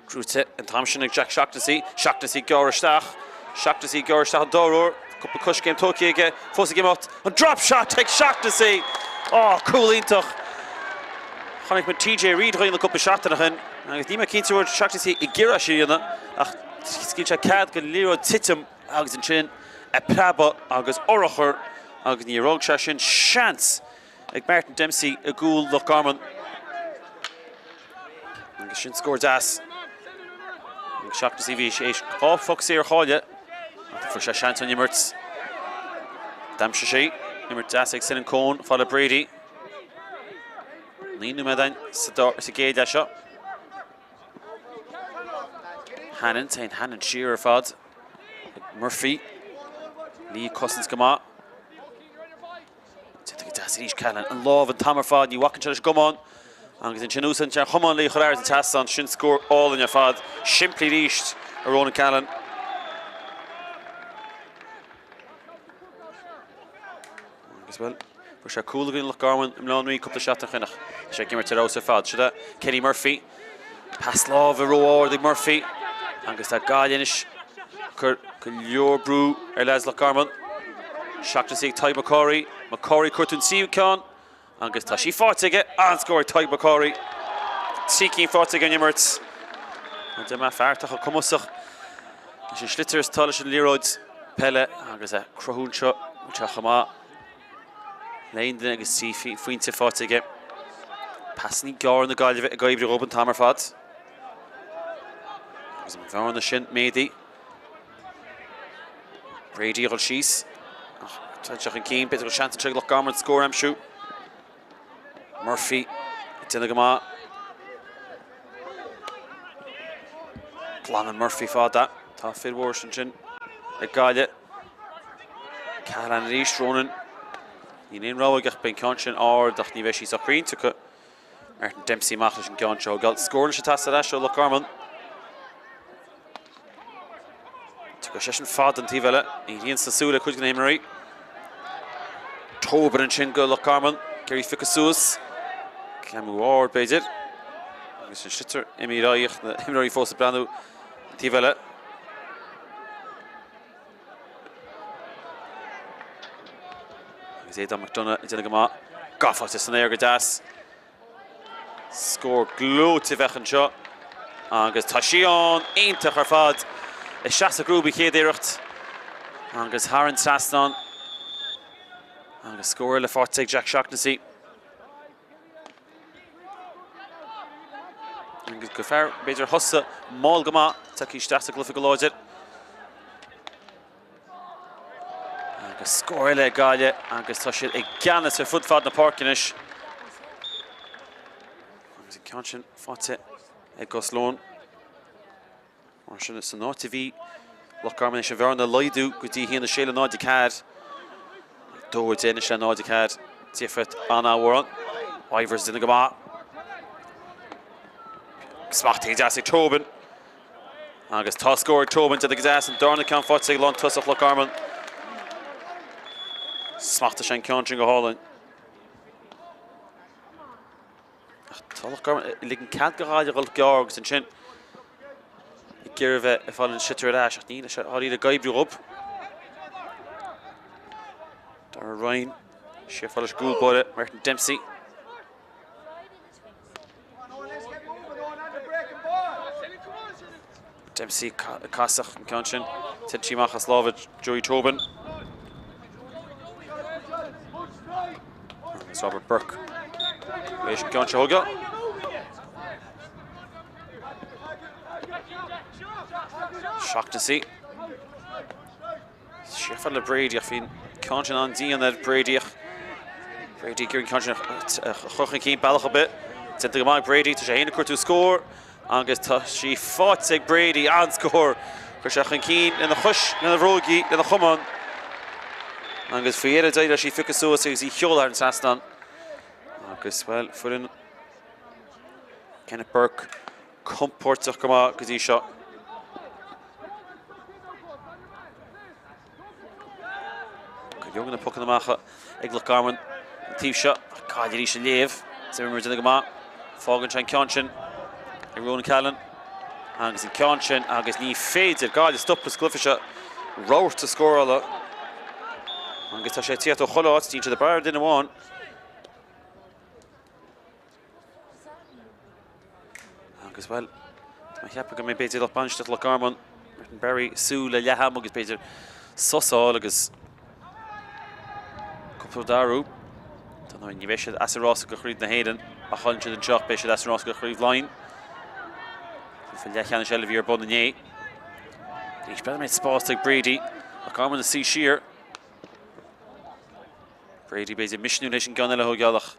Gnóthaithe an t-am sin ag Jack Shaughnessy. Shaughnessy gearr isteach. Shaughnessy gearr isteach an dara huair. Cúpla coiscéim tógtha aige. Fós ag imeacht. An drop shot ag Shaughnessy! Á, cúl iontach! Chonaic muid TJ Reid dhá dhéanamh cúpla seachtain ó shin agus níl mé cinnte an raibh Shaughnessy ag iarraidh sin a dhéanamh ach scaoil sé cead don liathróid titim agus ansin ag preabadh agus urchar agus níor fhág sé sin seans ag Martin Dempsey i gcúl Loch Garman. Agus sin scór deas. Agus Shaughnessy bhí sé théis 2 phoc saor a chailleadh ach fuair sé seans ón imirt. D'aimsigh sé imirt deas ag Senan Coen, fada Brady. 9 nóiméad againn sa gcéad leath seo. Hannon, téann Hannon siar ar fad. Murphy. Lee cosaint go maith. Déanta go deas arís Callahan. An lámh an t-am ar fad, ní bhacann sé leis an gcamán. Agus ansin úsáideann sé an chamán le í a chur thar an trasnán. Sin scór álainn ar fad. Simplí arís ó Ronan Callahan. Agus bhuel, fuair sé cúl i gcoinne Loch Garman i mBaile Átha an Rí cúpla seachtain ó shin ach tá sé ag imirt ar fheabhas ar fad. Seo Kenny Murphy. Pas láimhe ró-ard ag Murphy agus tá Gaillimh anois ag cur go leor brú ar leaids Loch Garman. Shaughnessy ag Tadhg MacCarthaigh. McCorry cuartú an tríú ceann agus tá sí faighte aige. An-scór ag Tadhg McCorry. 3 cinn faighte aige an imirt. Deir mé fear atá chomh cumasach leis an sliotar is atá leis an liathróid peile agus é cruthú anseo bhfuil sé chomh maith le haon duine agus 3 phointe faighte aige. Pasanna gearra na Gaillimhe ag oibriú dhóibh an t-am ar fad. Agus an bhearna sin méadaithe. Brady a dhul síos. Ach tá sé chun cinn, b'fhéidir go bhfuil seans anseo ag Loch Garman scór a aimsiú. Murphy ag déanamh go maith. Glanann Murphy fada. Tá fir mhóra ansin ag Gaillimh. Callahan arís, Ronan. Níl aon rogha aige ach beidh an ceann sin ard ach ní bheidh sí sách cruinn tiocfaidh Martin Dempsey amach leis an gceann seo. Gall scór anois ag teastáil ar ais ó Loch Garman. Tiocfaidh seisean fada an taobh eile. Ní bhíonn sna súile ag cuid de na himreoirí. Tobin ansin go Loch Garman. Ag iarraidh piocadh suas. Greamú ard b'fhéidir. Agus an sliotar imithe ar aghaidh ach na himreoirí fós ag breathnú an taobh eile. Agus Aodán McDonagh ag déanamh go maith. Gafa san aer go deas. Scór gleoite a bheadh anseo agus tá sí ann! Iontach ar fad. Isteach sa gcrúb an chéad iarracht agus thar an trasnán agus scór eile faighte ag Jack Shaughnessy. Agus go fear b'fhéidir thosaigh mall go maith, tagtha isteach sa gcluiche go láidir. Agus scór eile ag Gaillimh agus tá siad i gceannas ar fud fad na páirce anois. Agus an ceann sin faighte ag Gus Lohan. Mar sin san áit a bhí Loch Garman théis an bhearna a laghdú go dtí 1 6 le 0 4. 2 10 anois le 0 4. Difríocht an-mhór ann. Ivers ag déanamh go maith. Smachtaithe deas ag Tobin. Agus tá scór ag Tobin, déanta go deas, an darna ceann faighte ag lántosach Loch Garman. Smachtaigh sé an ceann sin go hálainn. Ach tá Loch Garman ag ligean cead do Ghaillimh dhul gearr agus ansin ag iarraidh a bheith ag fáil an sliotar ar ais ach níl sé dháiríre ag oibriú dhób. Darragh Ryan, siar fada leis an gcúl báire, Martin Dempsey. Dempsey ag casadh an ceann sin. Titeann sí amach as lámha Joey Tobin. Agus Robert Burke. Éis an ceann seo a thógáil. Shaughnessy. Siar fada le Brady ach bhí an ceann sin an-dian ar Brady ach Brady ag iarraidh an ceann sin a chur chun cinn bealach ar bith. Déanta go maith ag Brady, tá sé féin ag cuartú scór agus tá sí faighte ag Brady, an-scór! Chuir sé chun cinn lena chois, lena bhróigí, lena chamán agus faoi dheireadh d'éirigh leis í a phiocadh suas agus í a sheoladh thar an trasnán. Agus, bhuel, foireann Kenneth Burke compóirteach go maith go dtí seo. Go leor de na pocanna amach ag Loch Garman an taobh seo. Gaillimh arís ag léamh. Zimmerman déanamh go maith. Fágann sé an ceann sin ag Ronan Cahalane. Agus an ceann sin agus ní féidir Gaillimh stopadh sa gcluiche seo. Rabharta scórála. Agus tá sé ag tíocht ó chuile áit. Níl siad ag brath ar duine amháin. Agus bhuel, tá mé ag ceapadh go mbeidh b'fhéidir lucht bainistíochta Loch Garman, Martin Barry, ag súil le leath ama agus b'fhéidir sos a fháil agus cúpla rud a athrú. Dar ndóigh, ní bheidh siad as an rása go Craobh na hÉireann má chailleann siad anseo, beidh siad as an rása go Craobh Laighean. Cluiche leathcheannais eile a bhí ar bun inné. Arís, breathnaigh an méid spáis ag Brady, Loch Garman ag suí siar. Brady b'fhéidir misniúil théis an gceann eile a thógáil ach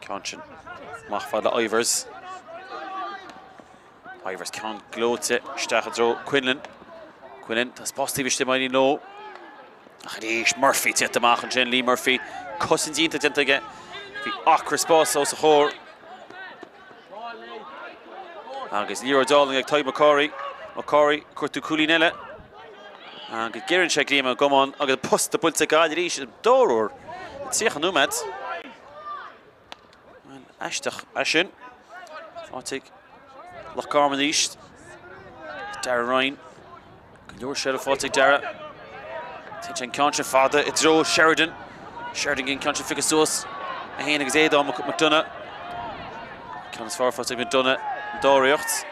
ceann sin amach fad le Ivers. Ivers ceann gleoite isteach i dtreo Quinlan. Quinlan, tá spás taobh istigh má éiríonn leo. Ach arís Murphy tite amach ansin, Lee Murphy, cosaint iontach déanta aige. Bhí acra spáis os a chomhair. Agus liathróid álainn ag Tadhg McCorry. McCorry ag cuartú cúilín eile. Agus gearrann sé greim ón gcamán agus an posta buailte ag Gaillimh arís an dara huair i 30 nóiméad. Bhuel, aisteach é sin. Faighte ag Loch Garman arís. Darragh Ryan. Go leor seilbh faighte ag Darragh. Téann sé an ceann sin fada i dtreo Sheridan. Sheridan an ceann sin a phiocadh suas. É féin agus Aodán McDonagh. Ceann is fearr faighte ag McDonagh an dá ríocht.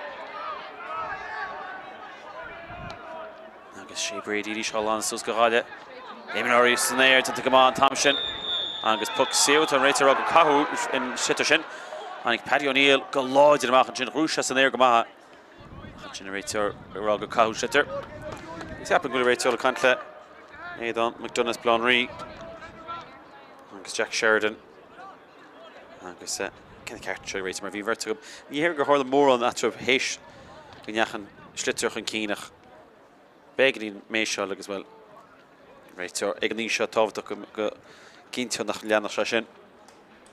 Agus Shea Brady arís á ghlanadh suas do Ghaillimh. Éamon Murray san aer déanta go maith an t-am sin. Agus poc saor tá an réiteoir ag rá gur caitheadh an sliotar sin. Tháinig Paddy O'Neill go láidir amach ansin, ghnóthaigh sé san aer go maith. Ansin an réiteoir ag rá gur caitheadh sliotar. Is ceapaim go bhfuil an réiteoir ag caint le Aodán McDonagh as Baile Átha an Rí agus Jack Sheridan agus cén ceart seo réiteoir mar bhí bheirt acu. Ní hé gur tharla mórán eatarthu théis go ndeachaigh an sliotar chun cinn ach beagáinín méiseáil agus bhuel réiteoir ag an aois seo tábhachtach go gcinnteodh nach leanfadh sé sin.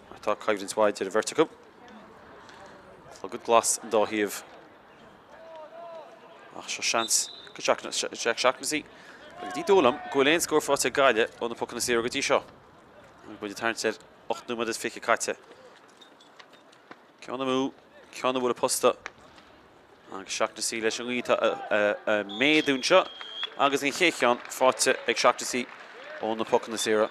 Mar tá coimhlint mhaith idir an bheirt acu. Clogad glas an dá thaobh. Ach seo seans go Jack Shaughnessy. Agus ní dóigh liom go bhfuil aon scór faighte ag Gaillimh ó na pocanna saora go dtí seo. Agus muid ag tarraingt ar 8 nóiméad is 20 caite. Ceann amú, ceann a bhuail an posta. Agus Shaughnessy leis an ngaoth atá ag méadú anseo agus an chéad cheann faighte ag Shaughnessy ó na pocanna saora.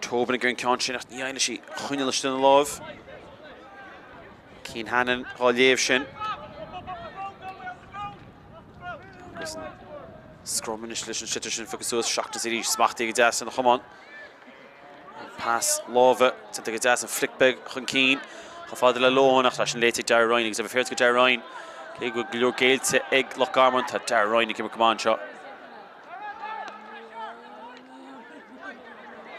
Tobin ag an ceann sin ach ní éiríonn leis í a choinneáil istigh ina láimh. Cian Hannon á léamh sin. Agus an scrum anois leis an sliotar sin a phiocadh suas, Shaughnessy arís, smachtaithe go deas ina chamán. Pas láimhe déanta go deas an flic beag chun cinn chomh fada le Lohan ach tá sin léite ag Darragh Ryan agus a bheith féaráilte go Darragh Ryan cé go bhfuil go leor géillte ag Loch Garman tá Darragh Ryan ag imirt go maith anseo.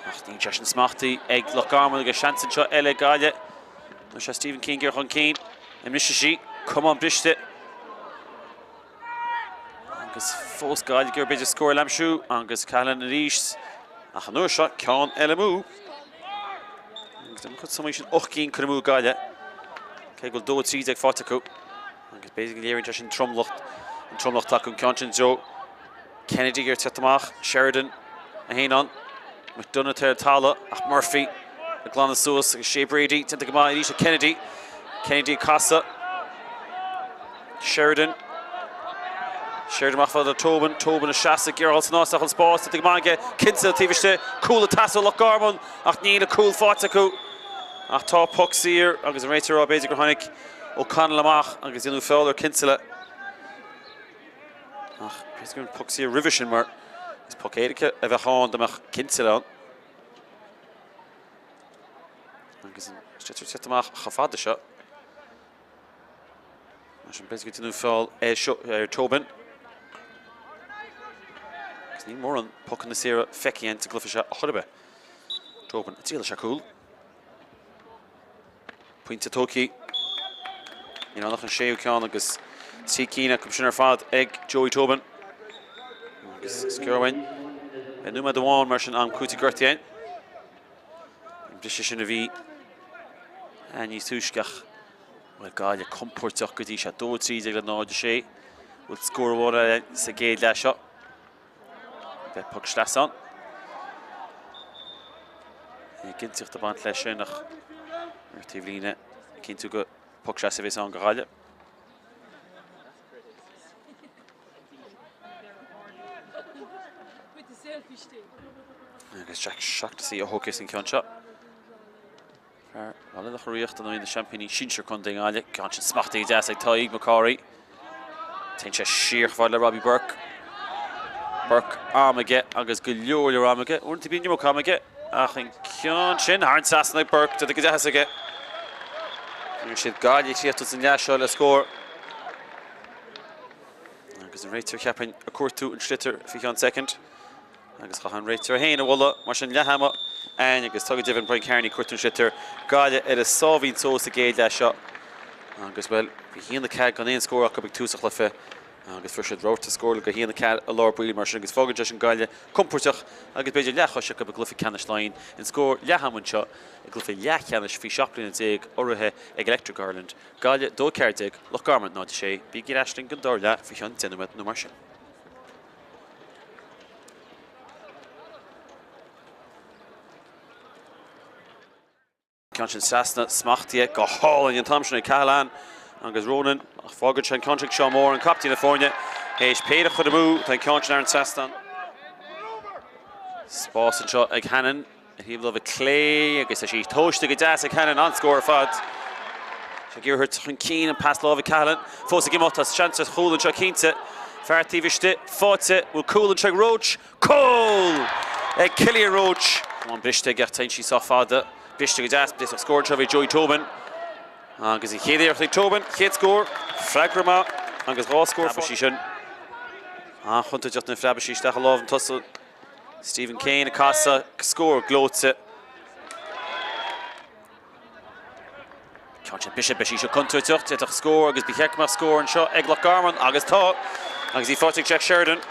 Ach níl sé sin smachtaithe ag Loch Garman agus seans anseo eile ag Gaillimh. Tá sé Stephen King chun cinn. I mbrisfidh sí, camán briste. Agus fós Gaillimh ag iarraidh b'fhéidir scór a aimsiú agus Cahalane arís. Ach an uair seo ceann eile amú. Agus an chuid suime sin 8 gcinn curtha amú ag Gaillimh. Cé go bhfuil 2-13 faighte acu. Agus b'fhéidir go léiríonn sé sin tromlach, an tromlach atá acu an ceann sin Joe Kennedy ag iarraidh teacht amach, Sheridan a haon ann, McDonagh ar an talamh ach Murphy ag glanadh suas agus Shea Brady déanta go maith arís ag Kennedy. Kennedy ag casadh. Sheridan. Sheridan amach fada le Tobin, Tobin ag seasamh ag iarraidh dul san ach an spás déanta go maith aige. Kinsella taobh istigh, cúl ag teastáil ó Loch Garman ach níl an cúl faighte acu. Ach tá poc saor agus an réiteoir ag rá b'fhéidir gur tháinig O'Connell amach agus déanadh feall ar Kinsella. Ach b'fhéidir go raibh an poc saor roimhe sin mar is poc éirice a bheadh ann dá mbeadh Kinsella ann. Agus an stretcher teacht amach chomh fada seo. Mar sin b'fhéidir go déanadh feall ar Tobin. Agus níl mórán pocanna saora feicthe againn sa gcluiche seo a chor ar bith. Tobin ag triail sé cúl. Pointe tógtha. Níl ann ach an séú ceann agus 3 cinn acu sin ar fad ag Joey Tobin. Agus sciorr uainn. Beidh nóiméad amháin mar sin am cúitimh gortaithe againn. An briseadh sin a bhí níos túisce ach bhuel Gaillimh compóirteach go dtí seo. 2-13 le 0-6. Bhfuil scór amháin eile sa gcéad leath seo. Beidh poc sleasa ann. Éiginnteacht ag baint leis sin ach ar taobh líne cinntiú go poc sleasa a bheas ann go Ghaillimh. Agus Jack Shaughnessy a thógfaidh an ceann seo. Fear Bhaile Locha Riach do na seaimpíní sinsir contae i nGaillimh. Ceann sin smachtaithe deas ag Tadhg Mac Cárthaigh. Téann sé siar chomh fada le Robbie Burke. Burke am aige agus go leor leor am aige. Uaireanta bíonn iomarca am aige ach an ceann sin thar an trasnán ag Burke. Déanta go deas aige. Bhí siad Gaillimh ag tíocht san leath seo le scór. Agus an réiteoir cheapfainn ag cuartú an sliotar faoi cheann soicind. Agus chaith an réiteoir féin a mholadh mar sin leath ama againn agus tá go deimhin Brian Kearney cuartú an sliotar Gaillimh ar a sáimhín só sa gcéad leath seo. Agus, bhuel, bhí 1-4 gan aon scór acu ag tús an chluiche agus fuair siad rabharta scórála go 1-4 i lár baill mar sin agus fágann sé sin Gaillimh compóirteach agus b'fhéidir leathchois acu i gcluiche ceannais Laighean. An scór leath ama anseo i gcluiche leathcheannais faoi 17 bliana urraithe ag Electric Ireland, Gaillimh 2-14, Loch Garman 0-6. Bígí ar ais linn don dara leath faoi cheann 10 nóiméad nó mar sin. Ceann sin trasna, smachtaithe go hálainn an t-am sin ag Cahalane agus Ronan ach fágann sé an ceann sin ag Seán Moran, captaen na foirne, théis péire a chur amú, tá an ceann sin thar an trasnán. Spás anseo ag Hannon. Ar thaobh láimhe clé agus tá sí tomhaiste go deas ag Hannon, an-scór ar fad. Sé ag iarraidh chun cinn an pas láimhe Cahalane fós ag imeacht, tá seans ar chúl anseo cinnte. Fear taobh istigh, faighte, bhfuil cúl anseo ag Roche? Cúl! Ag Cillian Roche! An briste aige ach téann sí sách fada. Briste go deas, d'fhéadfadh scór anseo, bhí Joey Tobin. Agus an chéad iarracht ag Tobin, chéad scór, freagra maith agus dhá scór faighte. Sin an-chontúirteach nuair a phreabann sí isteach i lámh an tosaí. Stephen Kane ag casadh, scór gleoite. Ceann sin bise, beidh sí seo contúirteach, d'fhéadfadh scór agus ba cheart go mbeadh scór anseo ag Loch Garman agus tá. Agus í faighte ag Jack Sheridan.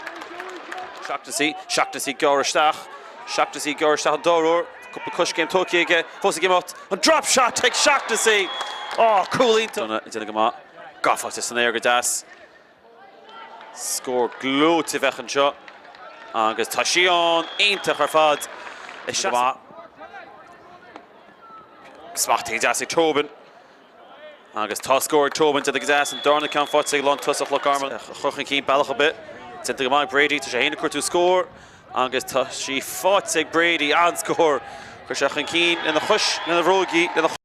Shaughnessy, Shaughnessy gearr isteach, Shaughnessy gearr isteach an dara huair, cúpla coiscéim tógtha aige, fós ag imeacht, an drop shot ag Shaughnessy! Á, cúl iontach! Ag déanamh go maith, gafa san aer go deas. Scór gleoite a bheadh anseo agus tá sí ann, iontach ar fad. Smachtaithe deas ag Tobin agus tá scór ag Tobin, déanta go deas, an darna ceann faighte ag lántosach Loch Garman. A chur chun cinn bealach ar bith, déanta go maith ag Brady, tá sé féin ag cuartú scór agus tá sí faighte ag Brady, an-scór. Chuir sé chun cinn lena chois, lena bhróigí, lena.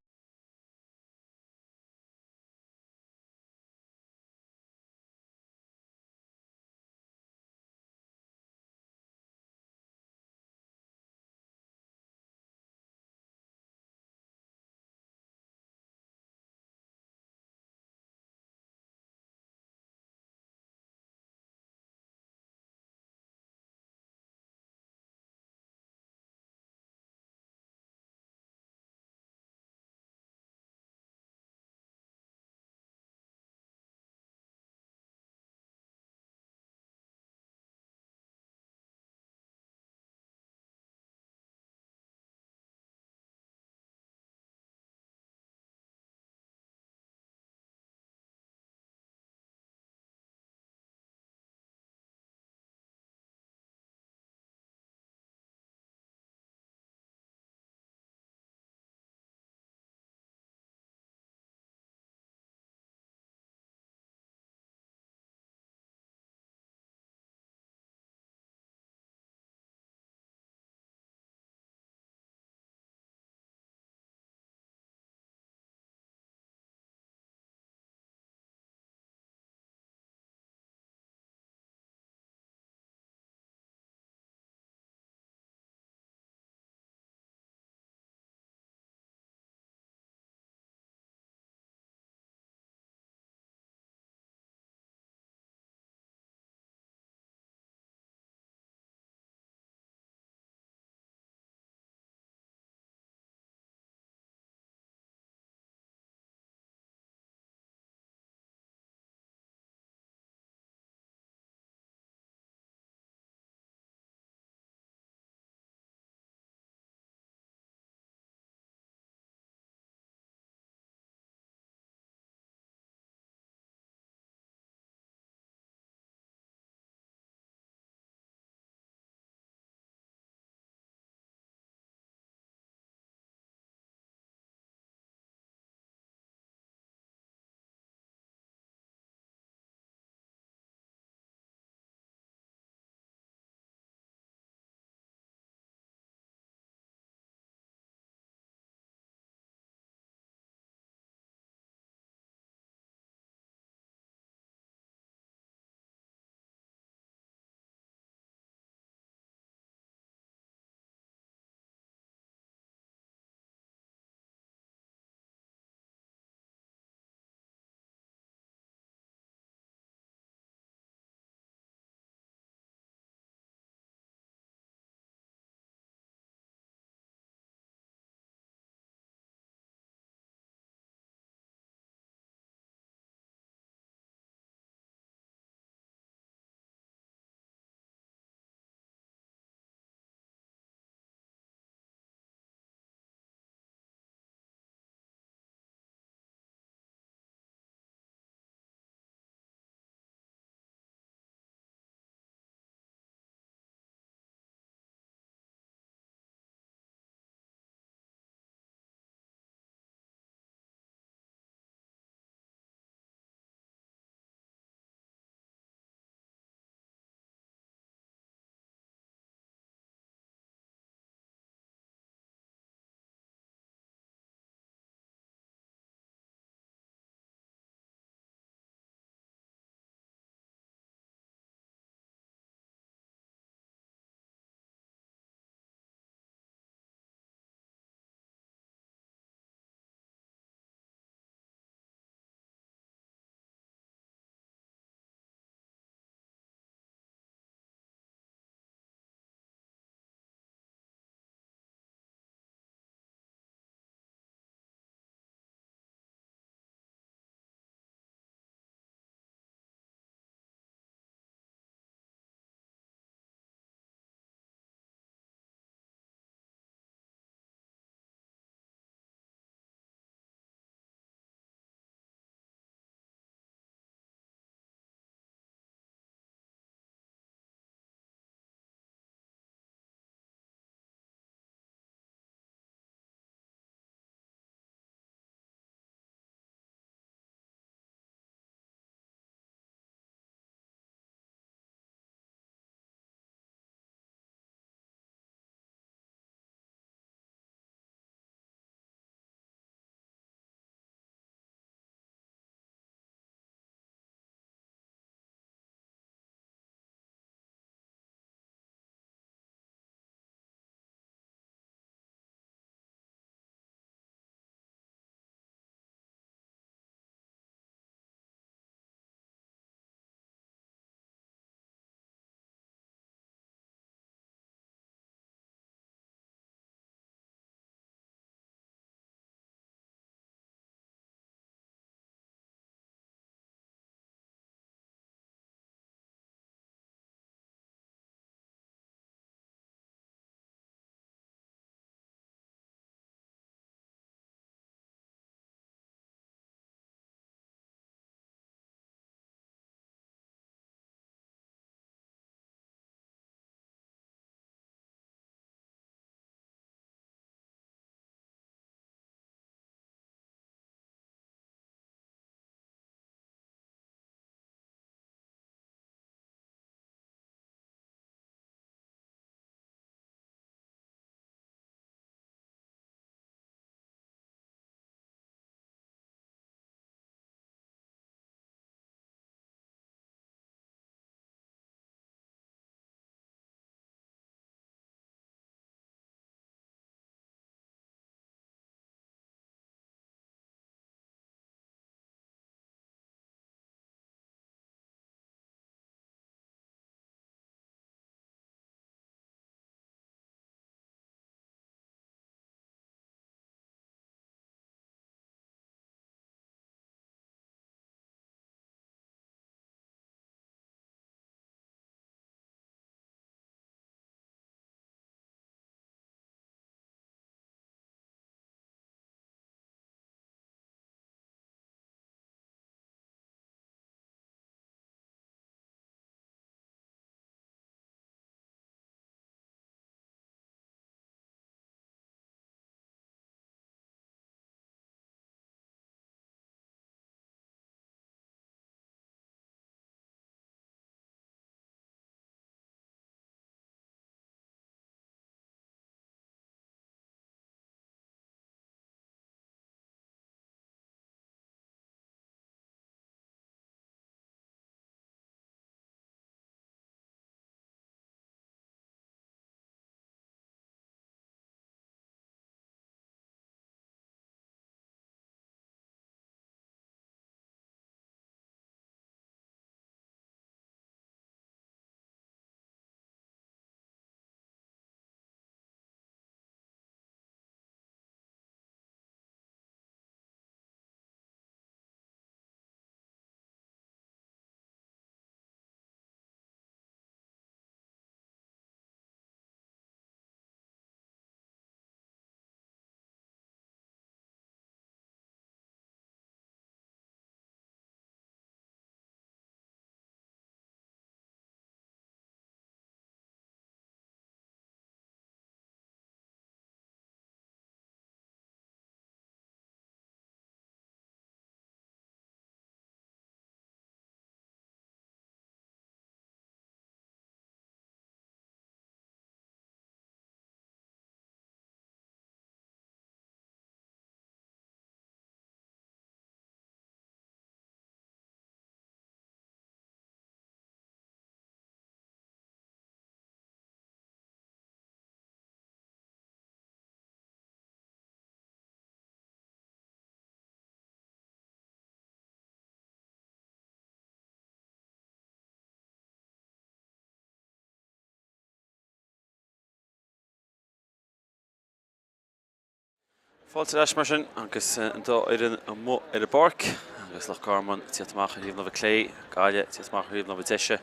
Fáilte ar ais mar sin agus an dá fhoireann amuigh ar an bpáirc agus Loch Garman ag tíocht amach ar thaobh na láimhe clé, Gaillimh ag tíocht amach ar thaobh na láimhe deise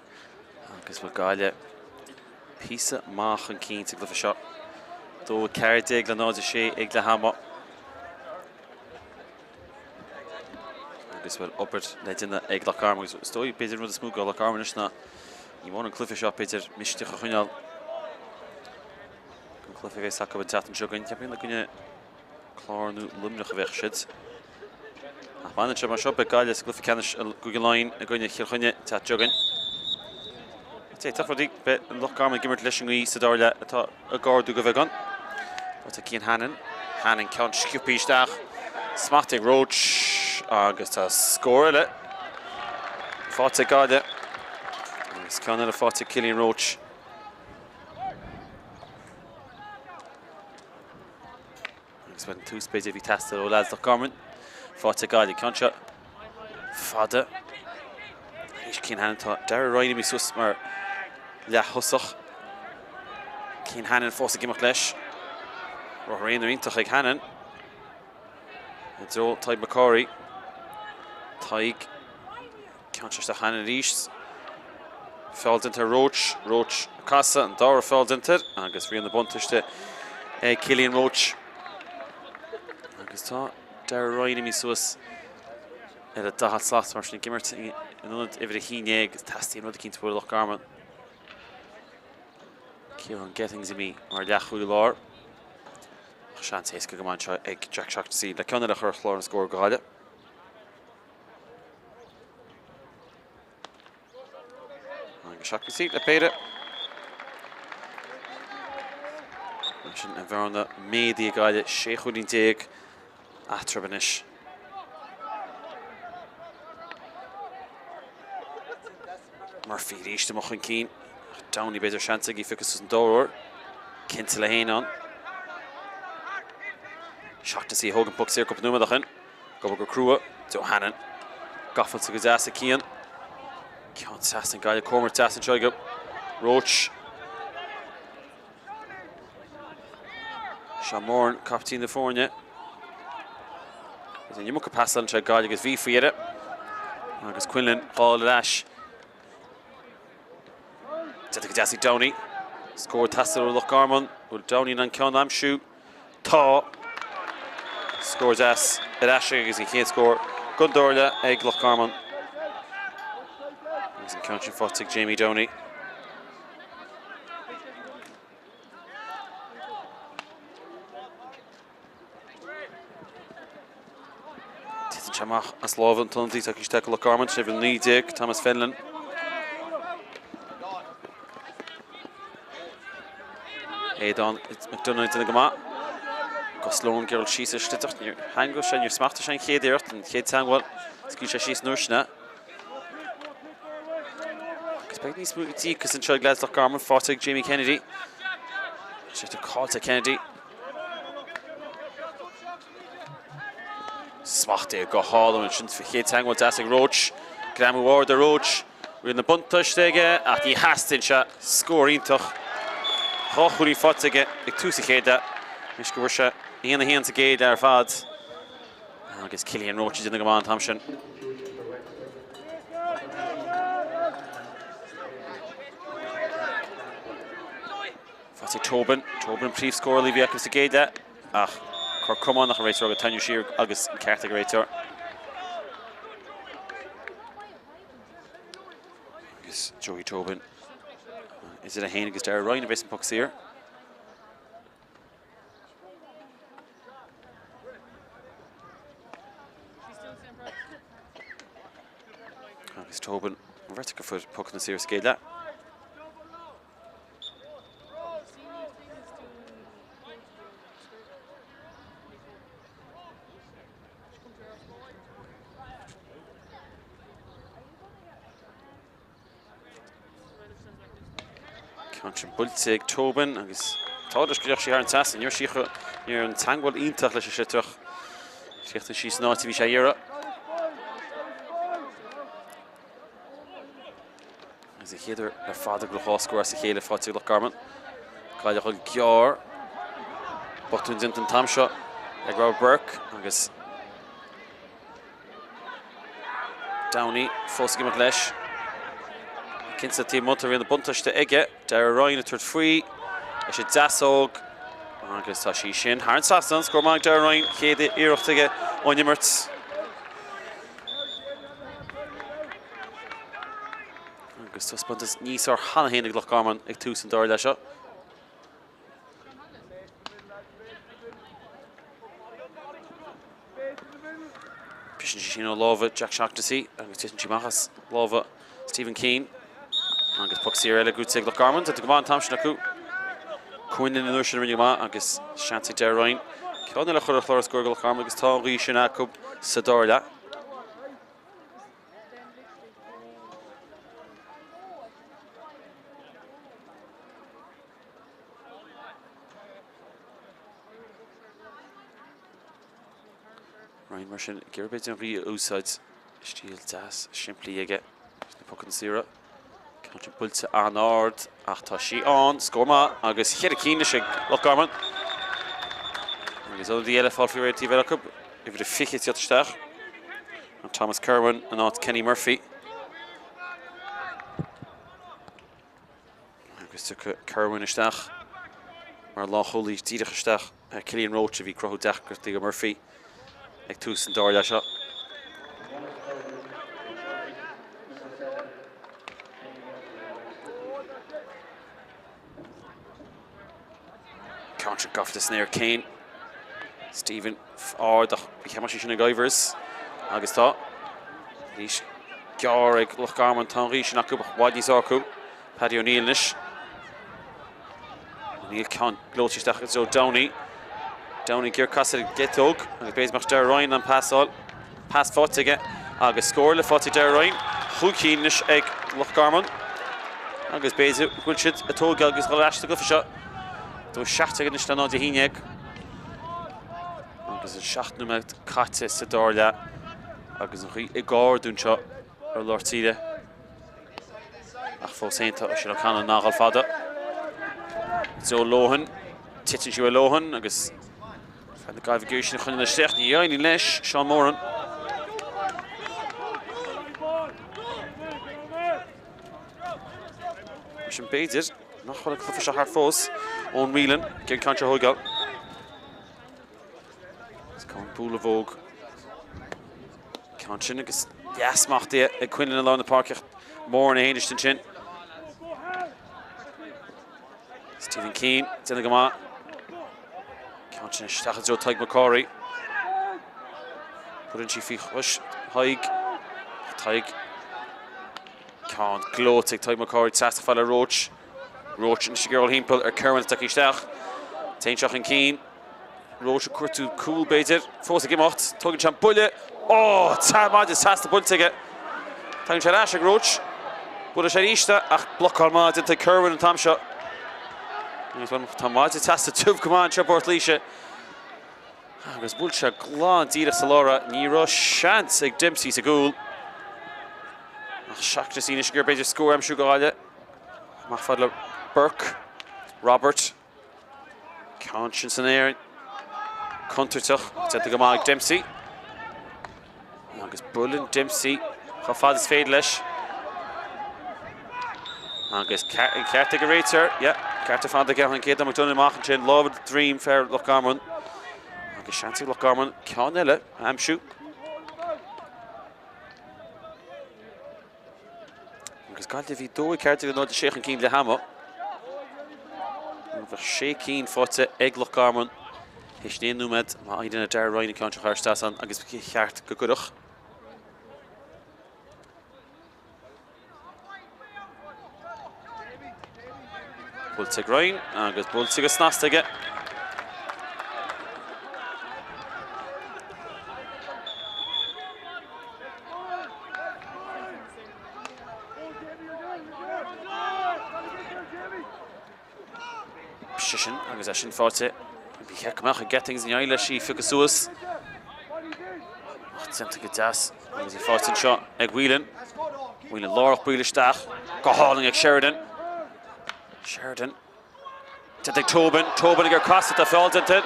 agus bhfuil Gaillimh píosa maith chun cinn sa gcluiche seo. 2-14 le 0-6 ag leath ama. Agus bhfuil obair le déanamh ag Loch Garman agus is dóigh b'fhéidir an rud is mó do Loch Garman anois ná ní mór an cluiche seo b'fhéidir misneach a choinneáil An cluiche a bheas acu an tseachtain seo chugainn, ceapaim i gcoinne Clár nó Luimneach a bheadh siad. Ach má fhanann sé mar seo, beidh Gaillimh sa gcluiche ceannais i gCúige Laighean i gcoinne Chill Chainnigh an tseachtain seo chugainn. D'fhéadfadh rudaí, beidh Loch Garman ag imirt leis an ngaoth sa dara leath atá ag ardú go bheagán. Tá Cian Hannon, Hannon ceann sciobtha isteach, smacht ag Roche agus tá scór eile faighte ag Gaillimh agus ceann eile faighte ag Cillian Roche. Agus an tús b'fhéidir a bhí ag teastáil ó leaids Loch Garman. Faighte ag Gaillimh. Ceann seo fada. Arís Cian Hannon tá Darragh Ryan imithe suas mar leath-thosach. Cian Hannon fós ag imeacht leis. Rothar aonair iontach ag Hannon. I dtreo Tadhg McCorry. Tadhg Ceann seo isteach Hannon arís. Feall déanta ar Roche. Roche ag casadh, an dara feall déanta air agus rian na buntáiste ag Cillian Roche. Agus tá Darragh Ryan imithe suas ar an daichead slat mar sin ag imirt in ionad uimhir 11 agus teastaíonn rud eicínt uaidh Loch Garman. Ciarán Gettings imithe mar leathchúlaí láir. Ach seans éasca go maith anseo ag Jack Shaughnessy le ceann eile a chur ar chlár na scór do Ghaillimh. Agus Shaughnessy le péire. Sin an bhearna méadaithe ag Gaillimh, 16 chúilín eatarthu anois. Murphy arís amach chun cinn. Downey b'fhéidir seans aige phiocadh suas an dara huair. Cinnte le haon ann. Shaughnessy a thóg an poc saor cúpla nóiméad ó shin. Ag obair go crua, Joe Hannon. Gafa go deas ag Cian. Ceann trasna Gaillimh, comhimirt deas anseo ag Roche. Seán Moran, caiptín na foirne. Is an iomarca pasáil anseo ag Gaillimh agus bhí faoi dheireadh. Agus Quinlan fáil ar ais. Déanta go deas ag Downey. Scór ag teastáil ó Loch Garman. Bhfuil Downey in ann ceann a aimsiú? Tá. Scór deas ar ais agus an chéad scór don dara leath ag Loch Garman. Agus an ceann sin faighte ag Jamie Downey. Titeann sé amach as lámha an t-ionadaí tagtha isteach ag Loch Garman, sin uimhir 19, Thomas Fenlon. Aodán McDonagh ag déanamh go maith. Gus Sloan ag dul síos ar sliotar. Níor theangmhaigh sé, níor smachtaigh sé an chéad iarracht, an chéad teangmháil. Scaoil sé síos an uair sin é. Agus beidh níos mó díocas anseo ag leaids Loch Garman, faighte ag Jamie Kennedy. Sliotar caillte Kennedy. Smachtaithe go hálainn ansin sa chéad teangmháil deas ag Roche. Greamú ard ar Roche. Riail na buntáiste aige ach ní theastaíonn sé. Scór iontach. Dhá chúilín faighte aige ag tús an chéad leath. Anois go bhfuair sé 1-1 sa gcéad leath ar fad. Agus Cillian Roche ag déanamh go maith an t-am sin. Faighte ag Tobin. Tobin an príomhscórálaí a bhí acu sa gcéad leath ach cor crománach an réiteoir ag tarraingt siar agus an ceart ag an réiteoir. Agus Joey Tobin idir é féin agus Darragh Ryan a bheas an poc saor. Agus Tobin an bheirt acu a fuair pocanna saora sa gcéad leath. Ceann sin buailte ag Tobin agus tá leis go dteachaigh sí thar an trasnán. Ní raibh sí ní raibh an teangmháil iontach leis an sliotar. Chríochnaigh sí san áit a bhí sé a iarraidh. Agus an chéad uair le fada go raibh dhá scór as a chéile faighte ag Loch Garman. Gaillimh ag dul gearr. Botún déanta an t-am seo. Ag Robert Burke agus Downey fós ag imeacht leis. Cinnte taobh amuigh tá rian na buntáiste aige. Darragh Ryan ag tabhairt faoi leis an deasóg agus tá sí sin thar an trasnán. Scór maith ag Darragh Ryan, chéad iarracht aige ón imirt. Agus taispeántas níos fearr cheana féin ag Loch Garman ag tús an dara leath seo. Briseann sí sin ó lámha Jack Shaughnessy agus titeann sí amach as lámha Stephen Keane. Agus poc saor eile gnóthaithe ag Loch Garman. Tá go maith an t-am sin acu. Quinlan an uair sin a rinne go maith agus seans ag Darragh Ryan ceann eile a chur ar chlár scóir do Loch Garman agus tá an ghaoth sin acu sa dara leath. Ryan mar sin ag iarraidh b'fhéidir an ghaoth a úsáid. Stíl deas simplí aige sna pocanna saora. Ceann sin buailte an-ard ach tá sí ann. Scór maith agus cheithre cinn anois ag Loch Garman. Agus ionadaí eile fáil faoi réir taobh eile acu. Uimhir a 20 ag teacht isteach. An Thomas Kirwan in áit Kenny Murphy. Agus tiocfaidh Kirwan isteach mar lánchúlaí díreach isteach ar Cillian Roche a bhí ag cruthú deacrachtaí do Murphy ag tús an dara leath seo. Ceann sin gafa san aer Kane. Stephen ard ach bhí ceann sin ag Ivers agus tá arís gearr ag Loch Garman tá an ghaoth sin acu ach i bhfad níos acu. Paddy O'Neill anois. O'Neill ceann gleoite isteach i dtreo Downey. Downey ag iarraidh casadh ar an gciotóg agus b'fhéidir go mbeadh Darragh Ryan an pasáil. Pas faighte aige agus scór eile faighte ag Darragh Ryan. Chúig cinn anois ag Loch Garman agus b'fhéidir go bhfuil siad ag tógáil agus dhul ar ais sa gcluiche seo. 2-17 anois le 0-11 agus an 7 nóiméad caite sa dara leath agus an ghaoth ag ardú anseo ar lár tíre. Ach fós féin tá Oisín O'Connell in ann dul fada. Joe Lohan, titeann sí uaidh Lohan agus Fear na Gaillimhe ag iarraidh sin a choinneáil isteach, ní éiríonn leis, Seán Moran. Mar sin b'fhéidir nach bhfuil an cluiche seo thart fós. Eoin Whelan, ag an ceann seo a thógáil. Is ceann bualadh Ceann sin agus dea-smachtaithe ag Quinlan i lár na páirce. Moran é fhéin ansin. Stephen Keane, déanamh go maith. Ceann sin isteach i dtreo Tadhg McCorry. Cuireann sí faoi chois Thaidhg. Tadhg. Ceann gleoite ag Tadhg McCorry trasna fad le Roche. Roche anois ag iarraidh dul thimpeall ar Kerwin atá isteach. Téann sé chun cinn. Roche ag cuartú cúl b'fhéidir. Fós ag imeacht. Tógann sé an buille. Ó! Tá maide seasta buailte aige. Tagann sé ar ais ag Roche. Buaileann sé arís é ach blocáil maith déanta ag Kerwin an t-am seo. Agus tá maide seasta tiubh go maith anseo i bPort Laoise. Agus bhuail sé glan díreach sa lár é. Ní raibh seans ag Dempsey sa gcúl. Ach Shaughnessy anois ag iarraidh b'fhéidir scór a aimsiú do Ghaillimh. Amach fad le Burke. Robert. Ceann sin san aer. Contúirteach. Déanta go maith ag Dempsey. Agus buaileann Dempsey chomh fada is féidir leis. Agus an ceart ag an réiteoir. Yeah, ceart ar fad aige an chéad McDonagh amach ansin. Lámh ar dhroim fear Loch Garman. Agus seans ag Loch Garman ceann eile a aimsiú. Agus Gaillimh bhí 2-14 0-6 chun cinn leath ama. Bheadh sé cinn faighte ag Loch Garman théis an aon nóiméad má éiríonn le Darragh Ryan an ceann seo a chur isteach ann agus ba cheart go gcuirfeadh. Buailte ag Ryan agus buailte go snasta aige. Sin agus é sin faighte. Ba cheart go mbeadh ag Gettings in aghaidh leis í a phiocadh suas. Ach déanta go deas agus í faighte anseo ag Whelan. Whelan lárach buail isteach. Go hálainn ag Sheridan. Sheridan. Déanta ag Tobin. Tobin ag ar casadh. Tá feall déanta.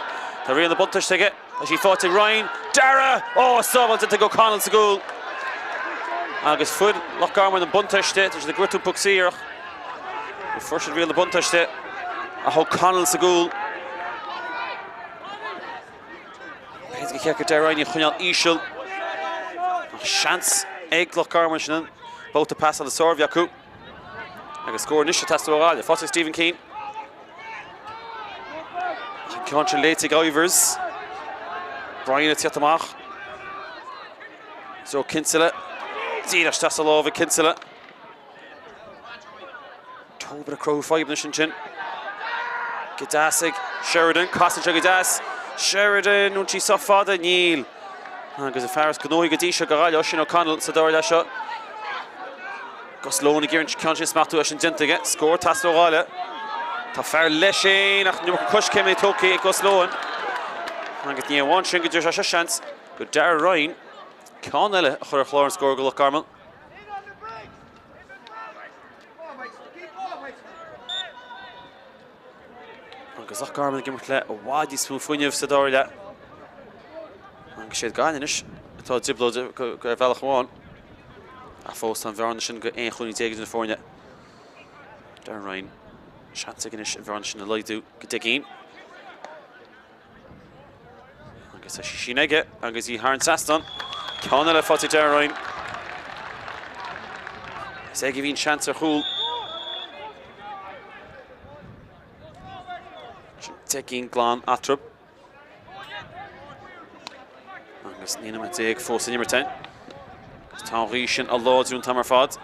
Tá rian na buntáiste aige. Tá sí faighte ag Ryan. Darragh! Ó, sábháil déanta ag O'Connell sa gcúl. Agus fuair Loch Garman an buntáiste. Tá siad ag cuartú poc saor ach fuair siad riail na buntáiste. Ach O'Connell sa gcúl. B'fhéidir gur cheart do Darragh Ryan í a choinneáil íseal. Ach seans ag Loch Garman sin an babhta pasála is fearr a bhí acu. Agus scór anois ag teastáil ó Ghaillimh. Faighte ag Stephen Keane. Ach an ceann sin léite ag Ivers. Brian ag tíocht amach. Joe Kinsella. Díreach isteach sa lámh ag Kinsella. Tobin ag cruthú fadhb anois ansin. Go deas ag Sheridan. Casann sé go deas. Sheridan, an bhfuil sí sách fada? Níl. Agus an fear is gnóthaí go dtí seo do Ghaillimh, Oisín O'Connell sa dara leath seo. Gus Lohan ag iarraidh an ceann sin a smachtú é sin déanta aige. Scór ag teastáil ó Ghaillimh. Tá fear leis féin ach an iomarca coiscéimeanna tógtha ag Gus Lohan. Agus ní amháin sin go dtabharfaidh sé seo seans do Darragh Ryan ceann eile a chur ar chlár an scóir do Loch Garman. Agus Loch Garman ag imirt le i bhfad níos mó fuinnimh sa dara leath. Agus siad Gaillimh anois atá i dtrioblóid ar bhealach amháin. Ach fós tá an bhearna sin go 11 chúilín idir na foirne. Darren Ryan, seans aige anois an bhearna sin a laghdú go 10 gcinn. Agus tá sí sin aige agus í thar an trasnán. Ceann eile faighte ag Darren Ryan. Is aige a bhí an seans ar chúl. Sin 10 gcinn glan eatarthu. Agus 19 nóiméad fós in imirt. Agus tá an ghaoth sin á láidriú an t-am ar fad.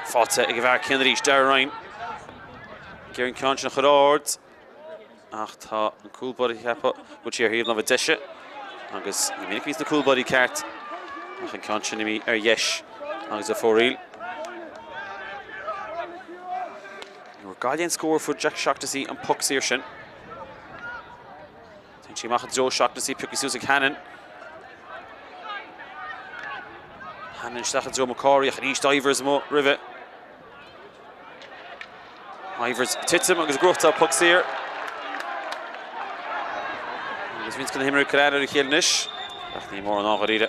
Faighte ag an bhfear céanna arís, Darren Ryan. Ag iarraidh an ceann sin a chur ard. Ach tá an cúl báire ag ceapadh go bhfuil sí ar thaobh láimhe deise agus ní minic a bhíonns na cúl báirí ceart ach an ceann sin imithe ar dheis agus ar fóraoil. Ní bhfuair Gaillimh aon scór fuair Jack Shaughnessy an poc saor sin. Téann sí amach i dtreo Shaughnessy, pioctha suas ag Hannon. Hannon isteach i dtreo McCorry ach arís Ivers amuigh roimhe. Ivers ag titim agus ag gnóthachtáil poc saor. Agus roinnt de na himreoirí ag cur aithne ar a chéile anois, ach ní mórán ann dháiríre.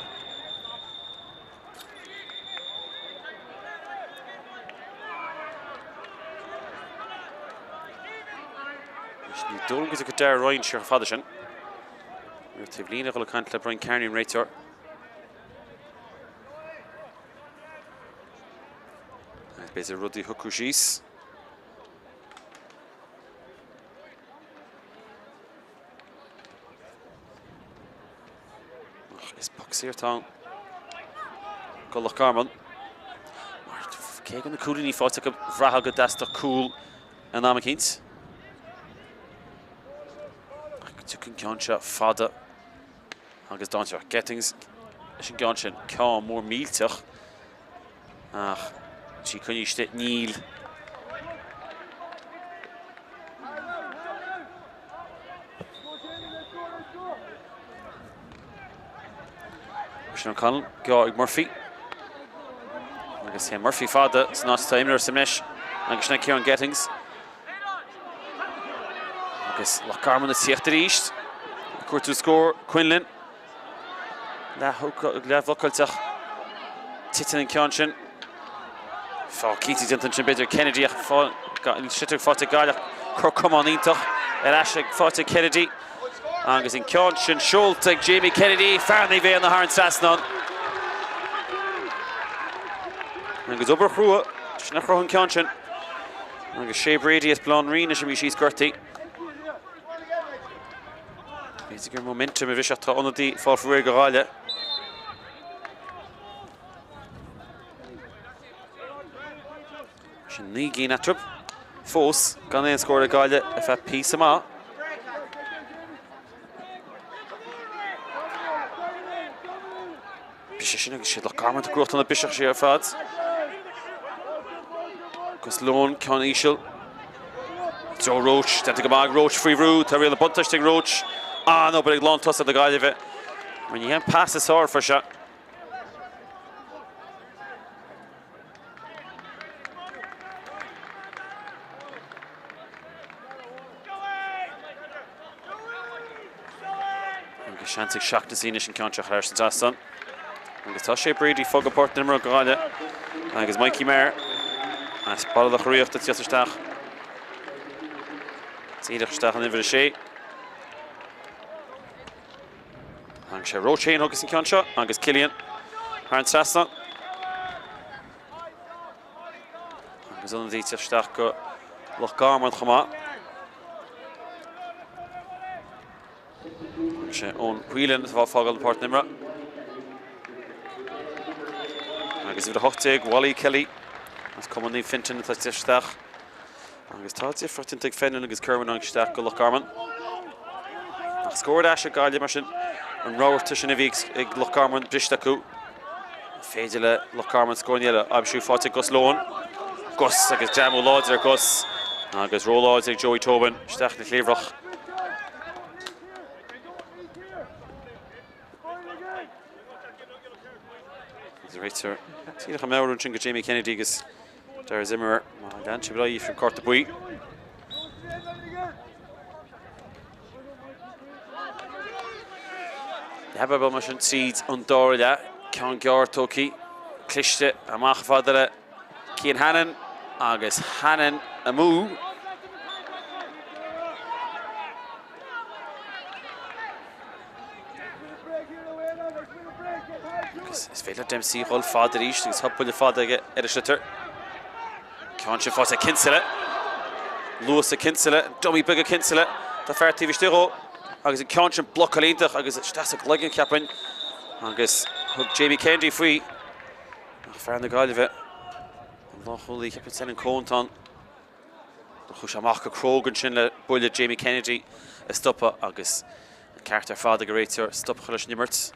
Anois ní dóigh liom go dtiocfaidh Darragh Ryan siar chomh fada sin. Ar taobh líne a dhul ag caint le Brian Kearney an réiteoir. B'fhéidir rudaí a shocrú síos. Ach is poc saor atá ann do Loch Garman. Mar cé go bhfuil na cúilíní faighte acu bhraithfeá go dteastódh cúl in am eicínt. Ach go dtiocfaidh an ceann seo fada agus dainséarach. Gettings leis an gceann sin, ceann mór millteach. Ach sí coinnithe istigh, níl. Oisín O'Connell, gearr ag Murphy. Agus téann Murphy fada san áit atá imreoir sa mbreis agus sin é Ciarán Gettings. Agus Loch Garman ag tíocht arís. Ag cuartú scór, Quinlan. Leathbhlocáilte ach titeann an ceann sin. Feall cinnte déanta ansin b'fhéidir ag Kennedy ach sliotar faighte ag Gaillimh. Cor camán iontach ar ais ag faighte ag Kennedy. Agus an ceann sin seolta ag Jamie Kennedy, fear Naomh Éanna thar an trasnán. Agus obair chrua, sin a chruthaigh an ceann sin. Agus Shea Brady as Baile Átha an Rí anois imithe síos gortaithe. B'fhéidir gur momentum a bhriseadh tá ionadaí fáil faoi réir do Ghaillimh. Sin 9 gcinn eatarthu. Fós gan aon scór ag Gaillimh ar feadh píosa maith. Briseadh sin agus siad Loch Garman ag gnóthachtáil na biseach siar ar fad. Gus Lohan ceann íseal. Joe Roche, déanta go maith ag Roche faoi bhrú, tá riail na buntáiste ag Roche. An-obair ag lántosaí na Gaillimhe. Mar ní hé an pas is fearr a fuair sé. Agus seans ag Shaughnessy anois an ceann seo a chur thar an trasnán. Agus tá sé Brady fágtha páirc na himeartha do Ghaillimh agus Mikey Meagher as Baile Locha Riach ag tíocht isteach. Díreach isteach in uimhir 6. Tháinig sé Roche féin agus an ceann seo agus Cillian thar an trasnán. Agus ionadaí ag tíocht isteach go Loch Garman chomh maith. Sé Eoin Whelan atá ag fágáil na páirce imeartha. Agus uimhir 18, Wally Kelly as Cumann Naomh Fintan atá ag tíocht isteach. Agus tá difríocht déanta ag Fenlon agus Kirwan isteach go Loch Garman. Ach scór ar ais ag Gaillimh mar sin an rabharta sin a bhí ag Loch Garman briste acu. Féidir le Loch Garman scór eile a aimsiú faighte ag Gus Lohan. Gus agus greamú láidir ar Gus agus ró-láidir ag Joey Tobin isteach ina chliabhrach. Agus réiteoir díreach ag meabhrú ansin go Jamie Kennedy agus Darragh Zimmerer má lean sibh ar aghaidh faoin cárta buí. Leath mar sin tríd an dara leath, ceann gearr tógtha, cliste amach fada le Cian Hannon agus Hannon amú. Agus is féidir le Dempsey dhul fada arís agus tá buille fada aige ar an sliotar. Ceann sin faighte ag Kinsella. Luas ag Kinsella, dummy beag ag Kinsella. Tá fear taobh istigh dhó agus an ceann sin blocáil iontach agus isteach sa gcloigeann cheapfainn. Agus thug Jamie Kennedy faoi. Ach fear na Gaillimhe, an lánchúlaí, cheapfainn Senan Coen atá ann. Chuaigh sé amach go cróga ansin le buille Jamie Kennedy a stopadh agus an ceart ar fad ag an réiteoir stop a chur leis an imirt.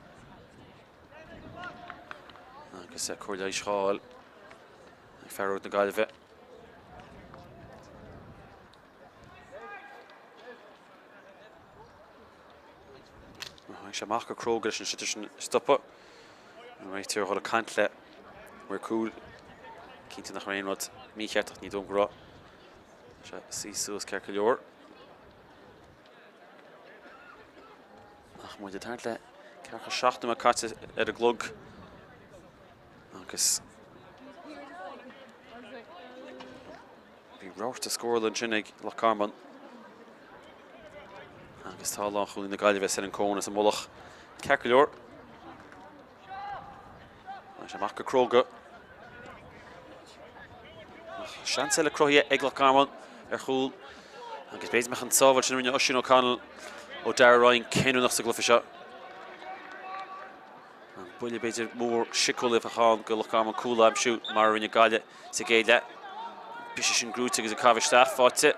Agus cóir leighis á fháil ag fear óg na Gaillimhe. Tháinig sé amach go cróga leis an sliotar sin a stopadh. An réiteoir ag dul ag caint le maor cúil. Cinnte nach raibh aon rud mícheart ach ní dóigh go raibh. Sé suí suas ceart go leor. Ach muid ag tarraingt le ceathracha 7 nóiméad caite ar an gclog agus Bhí rabharta scórála ansin ag Loch Garman agus tá lánchúlaí na Gaillimhe Senan Coen as an mullach ceart go leor. Tá sé amach go cróga. Seans eile cruthaithe ag Loch Garman ar chúl agus b'fhéidir go mbeadh an tsábháil sin a rinne Oisín O'Connell ó Darragh Ryan cinniúnach sa gcluiche seo. An buille b'fhéidir mór síceolaíoch a bheadh ann go Loch Garman cúl a aimsiú mar a rinne Gaillimh sa gcéad leath. Briseadh sin gnóite agus ag caitheamh isteach, faighte.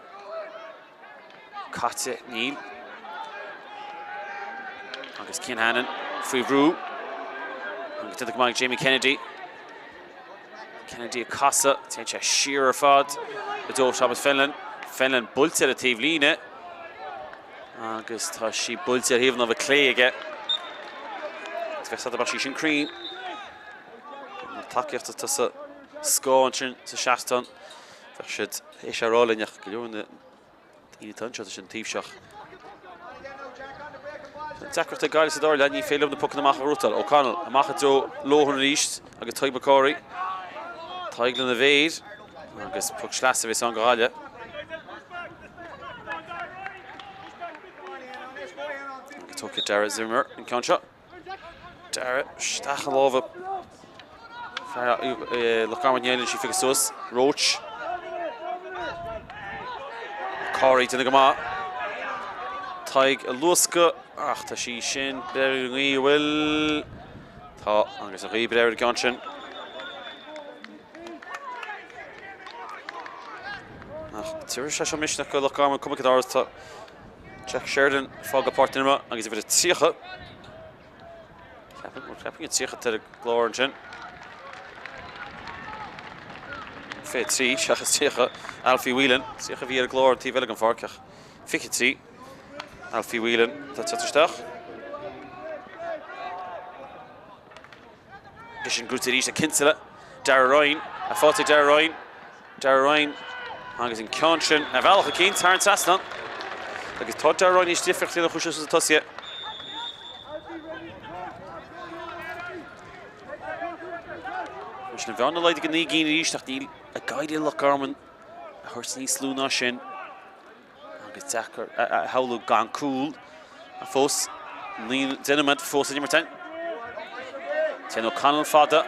Caite, níl. Agus Cian Hannon faoi bhrú. Agus déanta go maith ag Jamie Kennedy. Kennedy ag casadh, téann sé siar ar fad i dtreo Thomas Fenlon. Fenlon buailte ar an taobh líne. Agus tá sí buailte ar thaobh na láimhe clé aige. Agus bheadh bheadh sí sin cruinn. An tacaíocht atá sa scáth ansin sa seastán. Bheadh siad théis a rá linn ach go leor na daoine atá anseo tá siad taibhseach. An deacracht ag Gaillimh sa dara leath, ní féidir leo na pucanna amach a ghnóthachtáil. O'Connell amach i dtreo Lohan arís agus Tadhg MacCarthaigh. Tadhg lena mhéir agus puc sleasa a bheas ann go Gaillimh. Agus tógfaidh Darragh Zimmer an ceann seo. Darragh isteach i lámha fear Loch Garman níl sí phiocadh suas. Roche. McCarthy déanamh go maith. Tadhg ag luascadh ach tá sí sin breith ar an ngaoth bhfuil tá agus an ghaoth breith ar an gceann sin. Ach tabharfaidh sé seo misneach go Loch Garman cuma cad tá Jack Sheridan fágtha páirc na himeartha agus uimhir 30. Ceapaim ceapaim 30 ar an gclár ansin. 23 seachas 30 Alfie Whelan 30 a bhí ar an gclár an taobh eile den pháirc ach 23 Alfie Whelan tá teacht isteach. Sin gnóite arís ag Kinsella. Darragh Ryan, a faighte ag Darragh Ryan. Darragh Ryan agus an ceann sin ar bhealach eicínt thar an trasnán. Agus tá Darragh Ryan níos difríocht lena chúis sa tosaithe. Mar sin an bhearna laghdaithe go 9 gcinn arís ach níl ag éirí le Loch Garman a thabhairt níos lú ná sin agus deacair a shamhlú gan cúl ach fós 10 nóiméad fós san imirt ann. Téann O'Connell fada.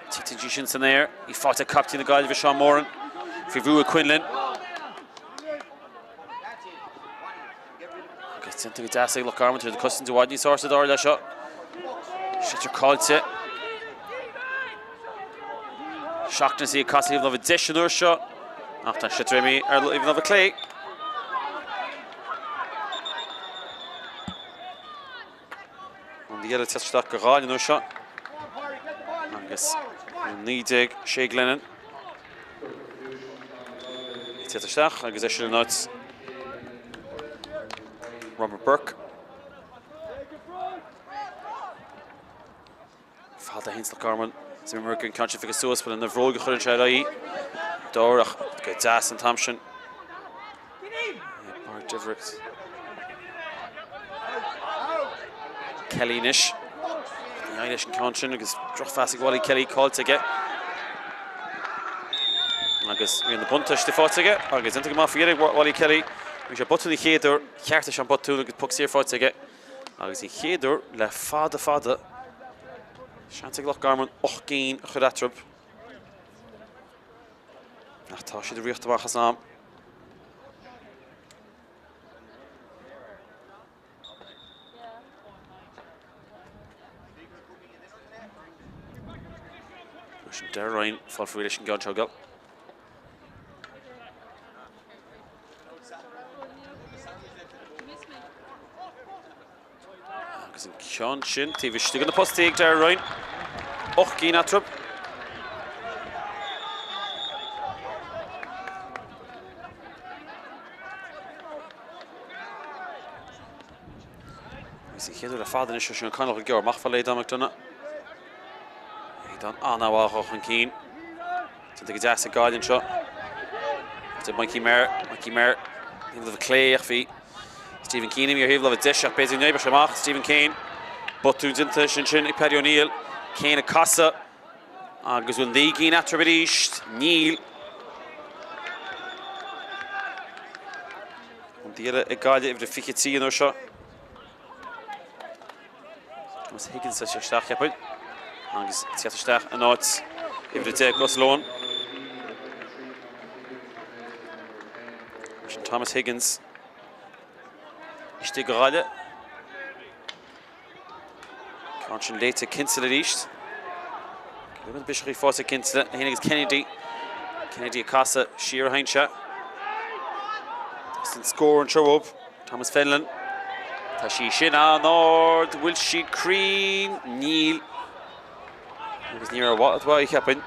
Titeann sí sin san aer. Í faighte ag captaen na Gaillimhe Seán Moran. Faoi bhrú ag Quinlan. Agus déanta go deas ag Loch Garman tar éis cosaint i bhfad níos fearr sa dara leath seo. Sliotar caillte. Shaughnessy ag casadh thaobh láimhe deis an uair seo. Ach tá sliotar imithe ar thaobh láimhe clé. Ionadaí eile ag teacht isteach do Ghaillimh an uair seo. Agus 19 Shay Glennon. Ag teacht isteach agus eisean in áit Robert Burke. Fada a théann Loch Garman. Zimmer Murphy an ceann sin pioctha suas, bhuel ina bhróig a chuireann sé ar aghaidh. Dár ach go deas an t-am sin. Bart Devereux. Kelly anois. Ní éiríonn leis an ceann sin agus drochphas ag Wally Kelly caillte aige. Agus bhí na buntáiste faighte aige agus déanta go maith faoi dheireadh ag Wally Kelly. Bhí sé botún an chéad uair, cheartaigh sé an botún agus poc saor faighte aige. Agus an chéad uair le fada fada, seans ag Loch Garman 8 gcinn a chur eatarthu. Ach tá siad ag riocht amach as am. Sin Darragh Ryan fáil faoi leis an gceann seo. Agus an ceann sin taobh istigh de na postaí ag Darragh Ryan. 8 gcinn eatarthu. Agus an chéad uair le fada anois Oisín O'Connell ag gearradh amach fá Aodán McDonagh. Aodán an-mhaith dul chun cinn. Déanta go deas ag Gaillimh anseo. Tá Mikey Meagher, Mikey Meagher, taobh láimhe clé ach bhí Stephen Keane imithe ar thaobh láimhe deis ach b'fhéidir go n-oibreodh sé amach. Stephen Keane, botún déanta ansin ag Paddy O'Neill. Keane ag casadh agus bhfuil 9 gcinn eatarthu arís? Níl. An eile ag Gaillimh, uimhir 23 an uair seo. Thomas Higgins ag isteach cheapfainn agus teacht isteach in áit uimhir 10 Gus Lohan. Sin Thomas Higgins istigh do Ghaillimh. Ceann sin léite Kinsella arís. Rud biseach fós ag Kinsella, é féin agus Kennedy. Kennedy ag casadh siar a théann sé. An scór anseo uathub. Thomas Fenlon. Tá sí sin an-ard. Bhfuil sí cruinn? Níl. Agus ní raibh i bhfad uaidh, cheapfainn.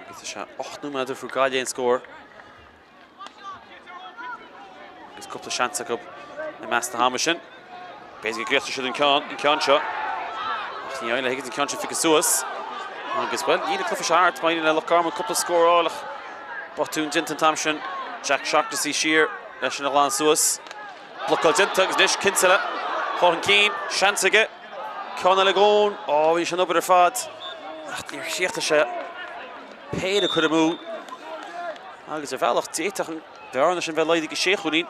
Agus tá sé 8 nóiméad fuair Gaillimh aon scór. Agus cúpla seans acu i measc na hama sin. B'fhéidir go gcríochnóidh siad an ceann, an ceann seo. Ach ní éiríonn le Higgins an ceann sin a phiocadh suas. Agus, bhuel, níl an cluiche seo thart. Má éiríonn le Loch Garman cúpla scór a fháil ach botún déanta an t-am sin. Jack Shaughnessy siar leis sin a ghlanadh suas. Blocáil déanta agus anois Kinsella chun cinn, seans aige. Ceann eile ag Eoin. Ó, bhí sin obair ar fad. Ach níor chríochnaigh sé. Péire a cuireadh amú. Agus ar bhealach d'fhéadfadh an bhearna sin bheith laghdaithe go sé chúilín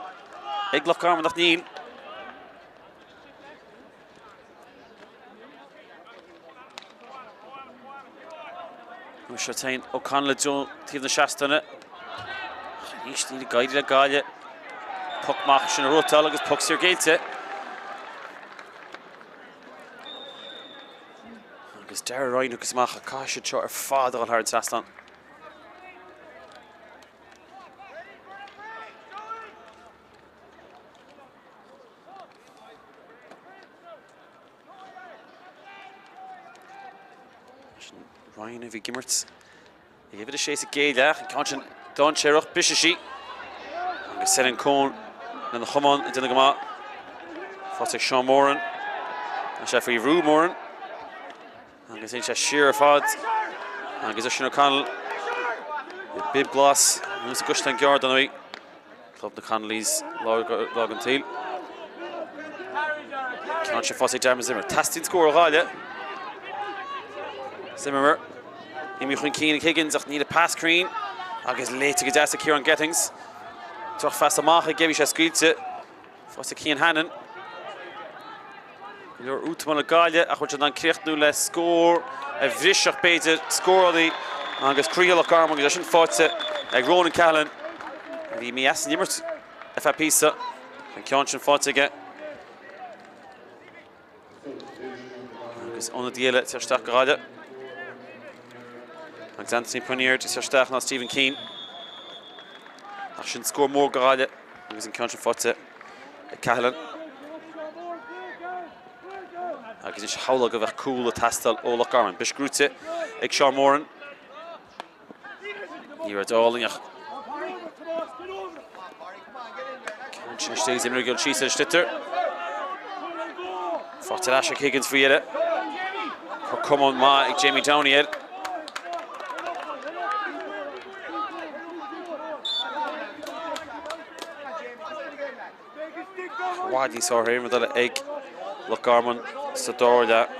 ag Loch Garman ach níl. Nó seo téann O'Connell i dtreo taobh na seastáine. Arís níl ag éirí le Gaillimh. Poc amach sin a rútáil agus poc saor géillte. Agus Darragh Ryan agus amach caithfidh siad seo ar fad a dhul thar an trasnán. Ryan a bhí ag imirt ag uimhir 6 sa gcéad leath, an ceann sin dainséarach, briseann sí agus Senan Coen lena chamán ag déanamh go maith. Faighte ag Seán Moran. Tá sé faoi bhrú Moran. Agus téann sé siar ar fad. Agus Oisín O'Connell. Bib glas anuas i gCaisleán Gearr don aghaidh. Club na Connolly's lá den tsaol. Ceann sin faighte ag Darren Zimmer. Teastaíonn scór ó Ghaillimh. Zimmer imithe chun cinn ag Higgins ach níl an pas cruinn agus léite go deas ag Ciarán Gettings. Drochphas amach aige, bhí sé scaoilte. Faighte ag Cian Hannon. Go leor útamáil ag Gaillimh ach bhfuil siad in ann críochnú le scór a bhrisfeadh b'fhéidir scórálaí agus croíthe Loch Garman agus é sin faighte ag Ronan Cahalane a bhí imithe as an imirt ar feadh píosa. An ceann sin faighte aige. Agus ionadaí eile ag teacht isteach do Ghaillimh. Agus Anthony Prunier ag teacht isteach ná Stephen Keane. Ach sin scór mór do Ghaillimh agus an ceann sin faighte ag Cahalane. Agus anois shamhlófá go mbeadh cúl ag teastáil ó Loch Garman. Bris gnóite ag Seán Moran. Ní raibh álainn ach ceann sin istigh is imreoir ag dul síos ar an sliotar. Faighte ar ais ag Higgins faoi dheireadh. Cor camán maith ag Jamie Downey air. I bhfad níos fearr ar aon ag Loch Garman sa dara leath.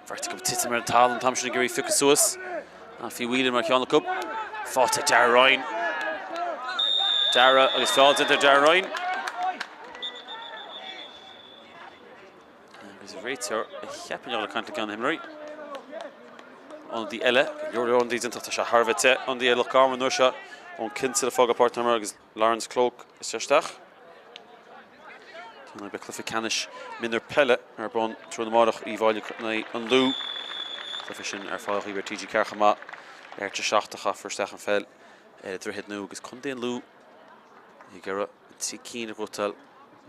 Beirt acu ag titim ar an talamh an t-am sin ag iarraidh piocadh suas. Alfie Whelan mar cheann acu. Faighte ag Darragh Ryan. Darragh agus feall déanta ar Darragh Ryan. Agus an réiteoir a cheapann le caint le ceann na himreoirí. Ionadaí eile, go leor leor ionadaí déanta, tá sé thar a bheith te. Ionadaí eile Loch Garman an uair seo Eoin Kinsella ag fágáil páirc na himeartha agus Lawrence Cloke isteach. Tá beidh cluiche ceannais mionúr peile ar bun tráthnóna amárach Uíbh Fhailí in aghaidh an Lú. Cluiche sin ar fáil dhaoibh ar TG4 chomh maith. Leathuair tar éis a 7 a chaithfear isteach an pheil ar Dhroichead Nua agus Contae an Lú ag iarraidh na trí cinn a ghnóthachtáil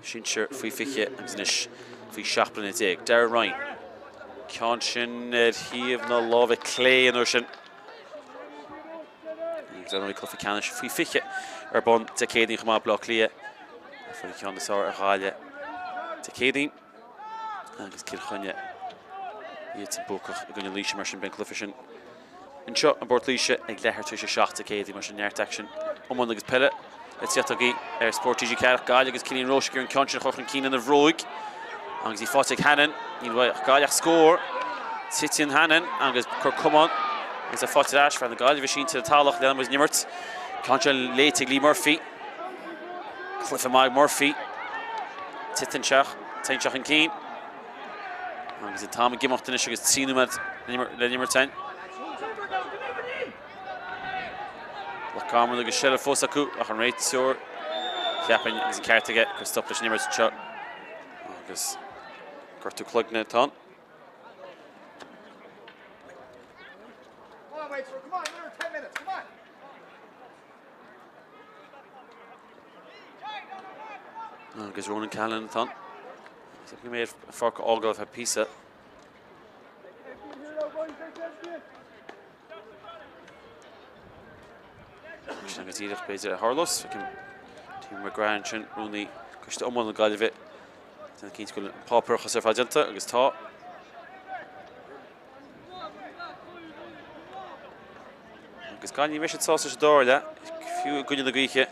sinsir faoi 20 agus anois faoi 17 bliana. Darragh Ryan. Ceann sin ar thaobh na láimhe clé an uair sin. Agus ar ndóigh cluiche ceannais faoi 20 ar bun Dé Céadaoin chomh maith, Baile Átha Cliath a fuair an ceann is fearr ar Ghaillimh Dé Céadaoin agus Cill Chainnigh iadsan buacach i gcoinne Laoise mar sin beidh an cluiche sin anseo i bPort Laoise ag leathuair tar éis a 7 Dé Céadaoin mar sin neart aicsean iomána agus peile le tíocht agaibh ar Spórt TG4 Gaillimh agus Cillian Roche ag iarraidh an ceann sin a chur chun cinn lena bhróig agus í faighte ag Hannon. Níl uaidh ach Gaillimh ach scór. Titeann Hannon agus cor camán agus é faighte ar ais. Fear na Gaillimhe sínte ar an talamh leanann muid an imirt. Ceann sin léite ag Lee Murphy. Cluiche maith ag Murphy. Titeann sé, téann sé chun cinn. Agus an t-am ag imeacht anois agus 3 nóiméad le n-imirt againn. Loch Garman agus seilbh fós acu ach an réiteoir, cheapfainn, agus an ceart aige, cur stop leis an imirt anseo agus gortú cloigne atá ann. Agus Ronan Cahalane atá ann. Is go mbeidh an pháirc a fhágáil ar feadh píosa. Sin go díreach b'fhéidir a tharlós. Feicim Tim McGrath ansin, rúnaí Coiste Iomána na Gaillimhe. Déanamh cinnte go bhfuil an páipéarachas ar fad déanta agus tá. Agus Gaillimh ní bheidh siad sásta sa dara leath, fiú i gcoinne na gaoithe.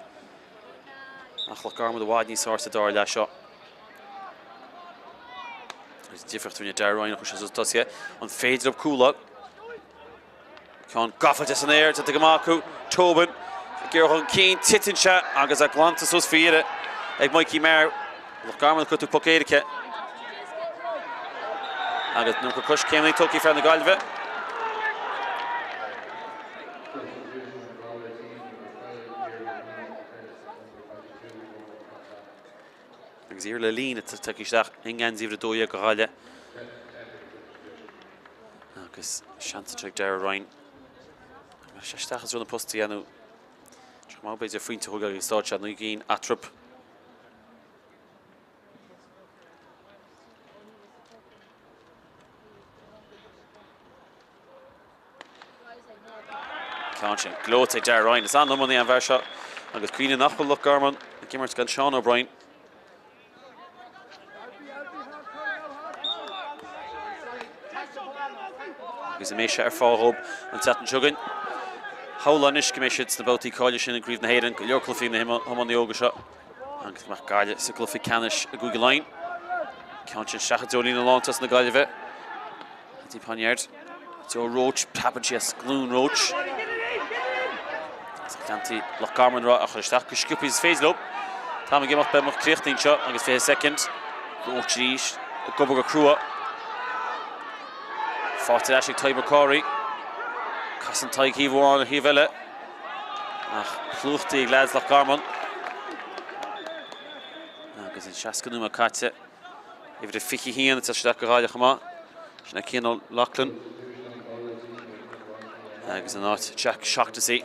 Ach Loch Garman i bhfad níos fearr sa dara leath seo. Agus difríocht a rinne Darragh Ryan a chuir sé suas tosaithe. An féidir leo cúl a fháil? Ceann gafáilte san aer, déanta go maith acu. Tobin ag iarraidh chun cinn, titeann sé agus é glanta suas faoi dheireadh ag Mikey Meagher. Loch Garman ag cuartú poc éirice. Agus an iomarca coiscéimeanna tugtha ag fear na Gaillimhe. Agus Iarla Leen atá tagtha isteach i ngeansaí uimhir 12 do Ghaillimh. Agus seans anseo ag Darragh Ryan. Agus sé isteach is rud na postaí a dhéanamh. Seo maith b'fhéidir phointe a thógáil ag an staid seo, 9 gcinn eatarthu. Ceann sin gleoite ag Darragh Ryan. Is an-iománaí an fear seo agus cuimhnigh nach bhfuil Loch Garman ag imirt gan Seán O'Brien. Agus an mbeidh sé ar fáil dhóibh an tseachtain seo chugainn. Shamhlófá anois go mbeidh siad sna babhtaí cáilithe sin i gCraobh na hÉireann, go leor cluichí na hiománaithe óga seo agus go mbeadh Gaillimh sa gcluiche ceannais i gCúige Laighean. Ceann sin isteach i dtreo líne lántosaigh na Gaillimhe. Paddy Poinéard, Joe Roche, preabann sé as glúin Roche. Leantaí Loch Garman á chur isteach go sciobtha is féidir leo. T-am ag imeacht beagnach críochnaithe anseo agus 20 soicind. Roche arís ag obair go crua. Faighte ar ais ag Tadhg McCrory. Casann Tadhg thaobh amháin ar thaobh eile. Ach plúchtaí ag leaids Loch Garman. Agus an 60 nóiméad caite. Uimhir a 21 ag teacht isteach do Ghaillimh chomh maith. Sin é Cian O'Loughlin. Agus in áit Jack Shaughnessy.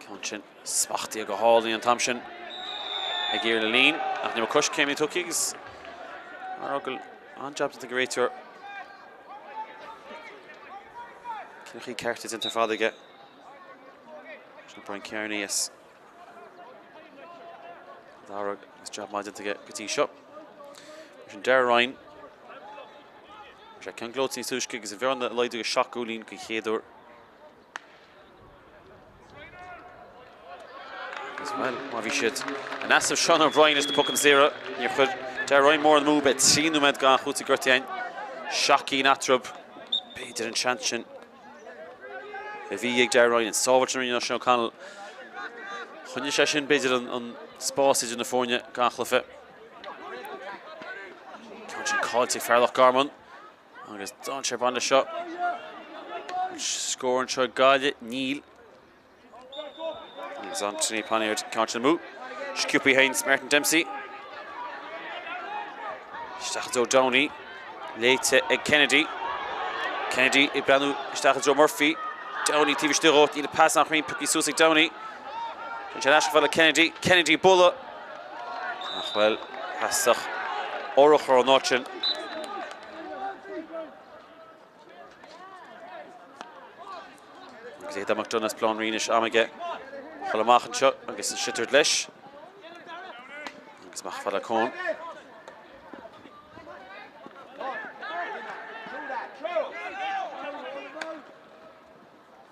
Ceann sin smachtaithe go hálainn an t-am sin ag Iarla Leen ach ní raibh coiscéim tugtha agus mar fhocal an-jab déanta ag an réiteoir. Cinneadh ceart déanta ar fad aige. Sin Brian Kearney as Dara agus jab maith déanta aige go dtí seo. Sin Darragh Ryan. Sé ceann gleoite níos túisce agus an bhearna a laghdú go 7 gcúilín den chéad uair. Agus bhuel, má bhí siad in easnamh Seán O'Brien leis na pocanna saora, níor chuir Darragh Ryan mórán amú, beidh 3 nóiméad gan chúiteamh gortaithe againn. 7 gcinn eatarthu, b'fhéidir an seans sin a bhí ag Darragh Ryan, an sábháilt sin a rinne Oisín O'Connell. Choinnigh sé sin b'fhéidir an spás idir na foirne gan chluiche. Ceann sin caillte ag fear Loch Garman agus dainséar ag baint leis seo. An scór anseo ag Gaillimh, níl. Agus Anthony Poinéard, ceann sin amú. Sciobtha Hynes, Martin Dempsey. Isteach i dtreo Downey. Léite ag Kennedy. Kennedy ag breathnú isteach i dtreo Murphy. Downey taobh istigh dhó, níl an pas an-chruinn, pioctha suas ag Downey. Sin sé ar ais chomh fada le Kennedy. Kennedy bualadh. Ach bhuel, theastaigh urchar ón áit sin. Agus Aidan McDonagh as Baile Átha an Rí anois am aige dul amach anseo agus an sliotar leis. Agus amach fada Con.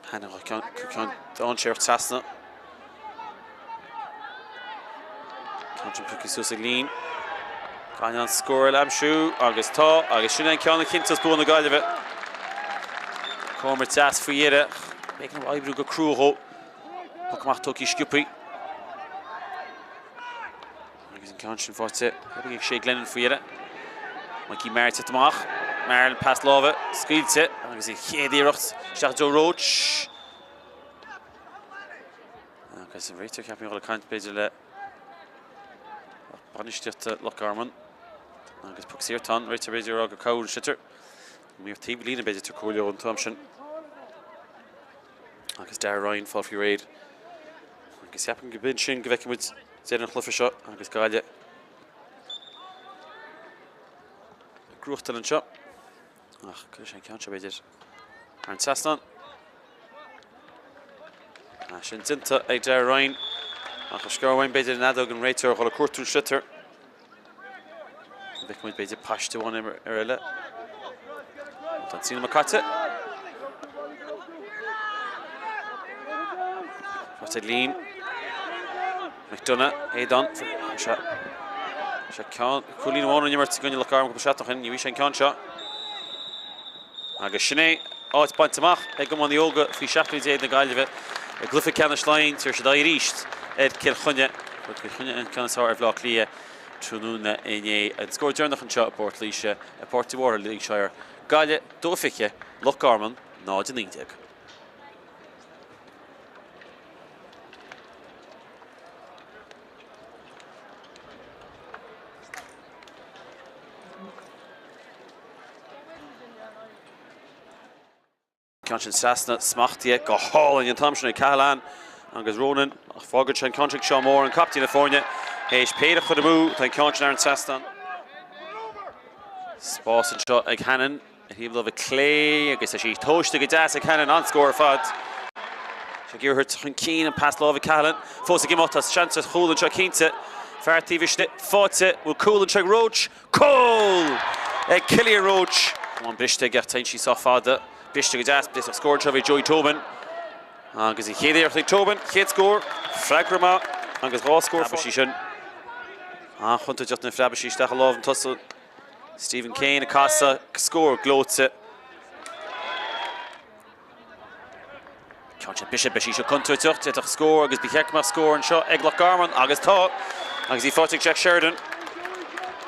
Tháinig ceann dainséarach trasna. Ceann sin pioctha suas ag Leen. Gan an scór a aimsiú agus tá agus sin an ceann a chinnteos bua na Gaillimhe. Comhimirt deas faoi dheireadh. B'éigean oibriú go crua dhó. Poc amach tógtha sciobtha. Agus an ceann sin faighte ag Shay Glennon faoi dheireadh. Mikey Meagher ag teacht amach. Meagher pas láimhe scaoilte agus an chéad iarracht isteach Joe Roche. Agus an réiteoir ceapaim ag caint b'fhéidir le bainistíochta Loch Garman. Agus poc saor atá ann, réiteoir b'fhéidir ag rá gur cabhair an sliotar. Mír taobh líne b'fhéidir tar comhairle an t-am sin. Agus Darragh Ryan fáil faoi réir. Agus ceapaim go b'in sin go bhfeicfidh muid deireadh an chluiche seo agus Gaillimh ag gnóthachtáil anseo. Ach cuirfidh sé an ceann seo b'fhéidir thar an trasnán. Sin déanta ag Darragh Ryan. Ach a scór uaim b'fhéidir an fheadóg an réiteoir a dhul ag cuartú an sliotar. Bhfeicfidh muid b'fhéidir paiste amháin ar eile. Tá an síneadh caite. Faighte ag Leen. McDonagh, Aidan. Sé sé ceann cúilín amháin an imirt i gcoinne Loch Garman cúpla seachtain ó shin. Ní bhí sé an ceann seo. Agus sin é áit bainte amach ag iománaithe óga faoi 17 bliana na Gaillimhe i gcluiche ceannais Laighean. Tabharfaidh siad aghaidh arís ar Cill Chainnigh. Fuair Cill Chainnigh an ceann is fearr ar Bhaile Átha Cliath tráthnóna inné. An scór deireanach anseo i bPort Laoise, i bPáirc Uí Mhórdha, Laois Oighir, Gaillimh 2-20, Loch Garman 0-19. Ceann sin trasna smachtaithe go hálainn an t-am sin ag Cahalane agus Ronan ach fágann sé an ceann sin ag Seán Moore, an captaen na foirne, théis péire a chur amú. Tá an ceann sin ar an trasnán. Spás anseo ag Hannon ar thaobh láimhe clé agus tá sí tomhaiste go deas ag Hannon, an-scór ar fad. Sé ag iarraidh chun cinn an pas láimhe Cahalan fós ag imeacht tá seans ar chúl anseo cinnte. Fear taobh istigh faighte bhfuil cúl anseo ag Roche. Cúl ag Cillian Roche! An briste aige ach téann sí sách fada. Briste go deas, d'fhéadfadh scór anseo bhí Joey Tobin. Agus an chéad iarracht ag Tobin, chéad scór, freagra maith agus dhá scór faighte sin. An-chontúirteach nuair a phreabann sí isteach i lámh an tosaí. Stephen Kane ag casadh, scór gleoite. Ceann sin bise, beidh sí seo contúirteach, d'fhéadfadh scór agus ba cheart go mbeadh scór anseo ag Loch Garman agus tá! Agus í faighte ag Jack Sheridan.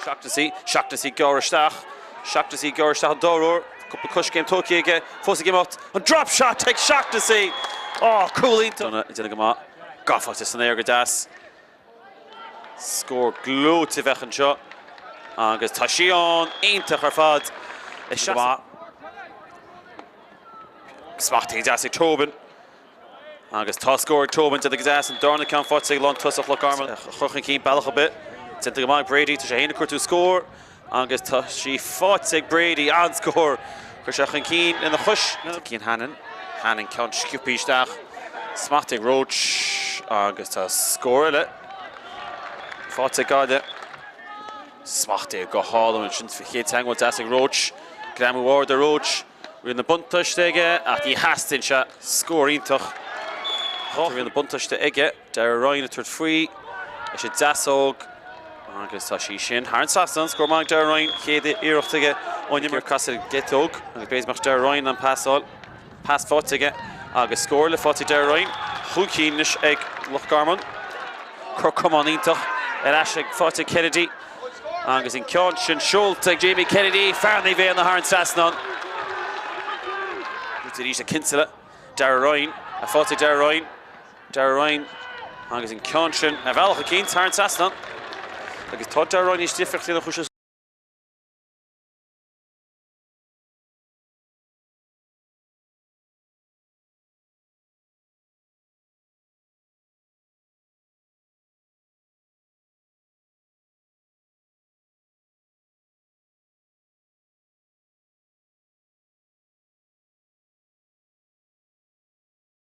Shaughnessy, Shaughnessy gearr isteach, Shaughnessy gearr isteach an dara huair, cúpla coiscéim tógtha aige, fós ag imeacht, an drop shot ag Shaughnessy! Á, cúl iontach! Dunne ag déanamh go maith, gafa san aer go deas. Scór gleoite a bheadh anseo agus tá sí ann! Iontach ar fad! Go maith. Smachtaithe deas ag Tobin. Agus tá scór ag Tobin, déanta go deas, an darna ceann faighte ag lántosach Loch Garman. A chur chun cinn bealach ar bith. Déanta go maith ag Brady, tá sé féin ag cuartú scór agus tá sí faighte ag Brady, an-scór! Chuir sé chun cinn lena chois. Cian Hannon, Hannon ceann sciobtha isteach, smachtaithe ag Roche agus tá scór eile faighte ag Gaillimh. Smachtaithe go hálainn ansin sa chéad teagmháil deas ag Roche. Greamú ard ar Roche. Riail na buntáiste aige ach ní theastaíonn sé. Scór iontach. Riail na buntáiste aige. Darragh Ryan ag tabhairt faoi leis an deasóg agus tá sí sin thar an trasnán. Scór maith ag Darragh Ryan. Chéad iarracht aige ón imirt. Casadh giotóg agus b'fhéidir go mbeadh Darragh Ryan in ann pasáil. Pas faighte aige agus scór eile faighte ag Darragh Ryan. Chun cinn anois ag Loch Garman. Cor camán iontach ar ais ag faighte ag Kennedy agus an ceann sin seolta ag Jamie Kennedy. Fear Naomh Éanna thar an trasnán. Arís ag Kinsella. Darragh Ryan. Faighte ag Darragh Ryan. Darragh Ryan agus an ceann sin ar bhealach eicínt thar an trasnán. Agus tá Darragh Ryan níos difríocht lena chúis.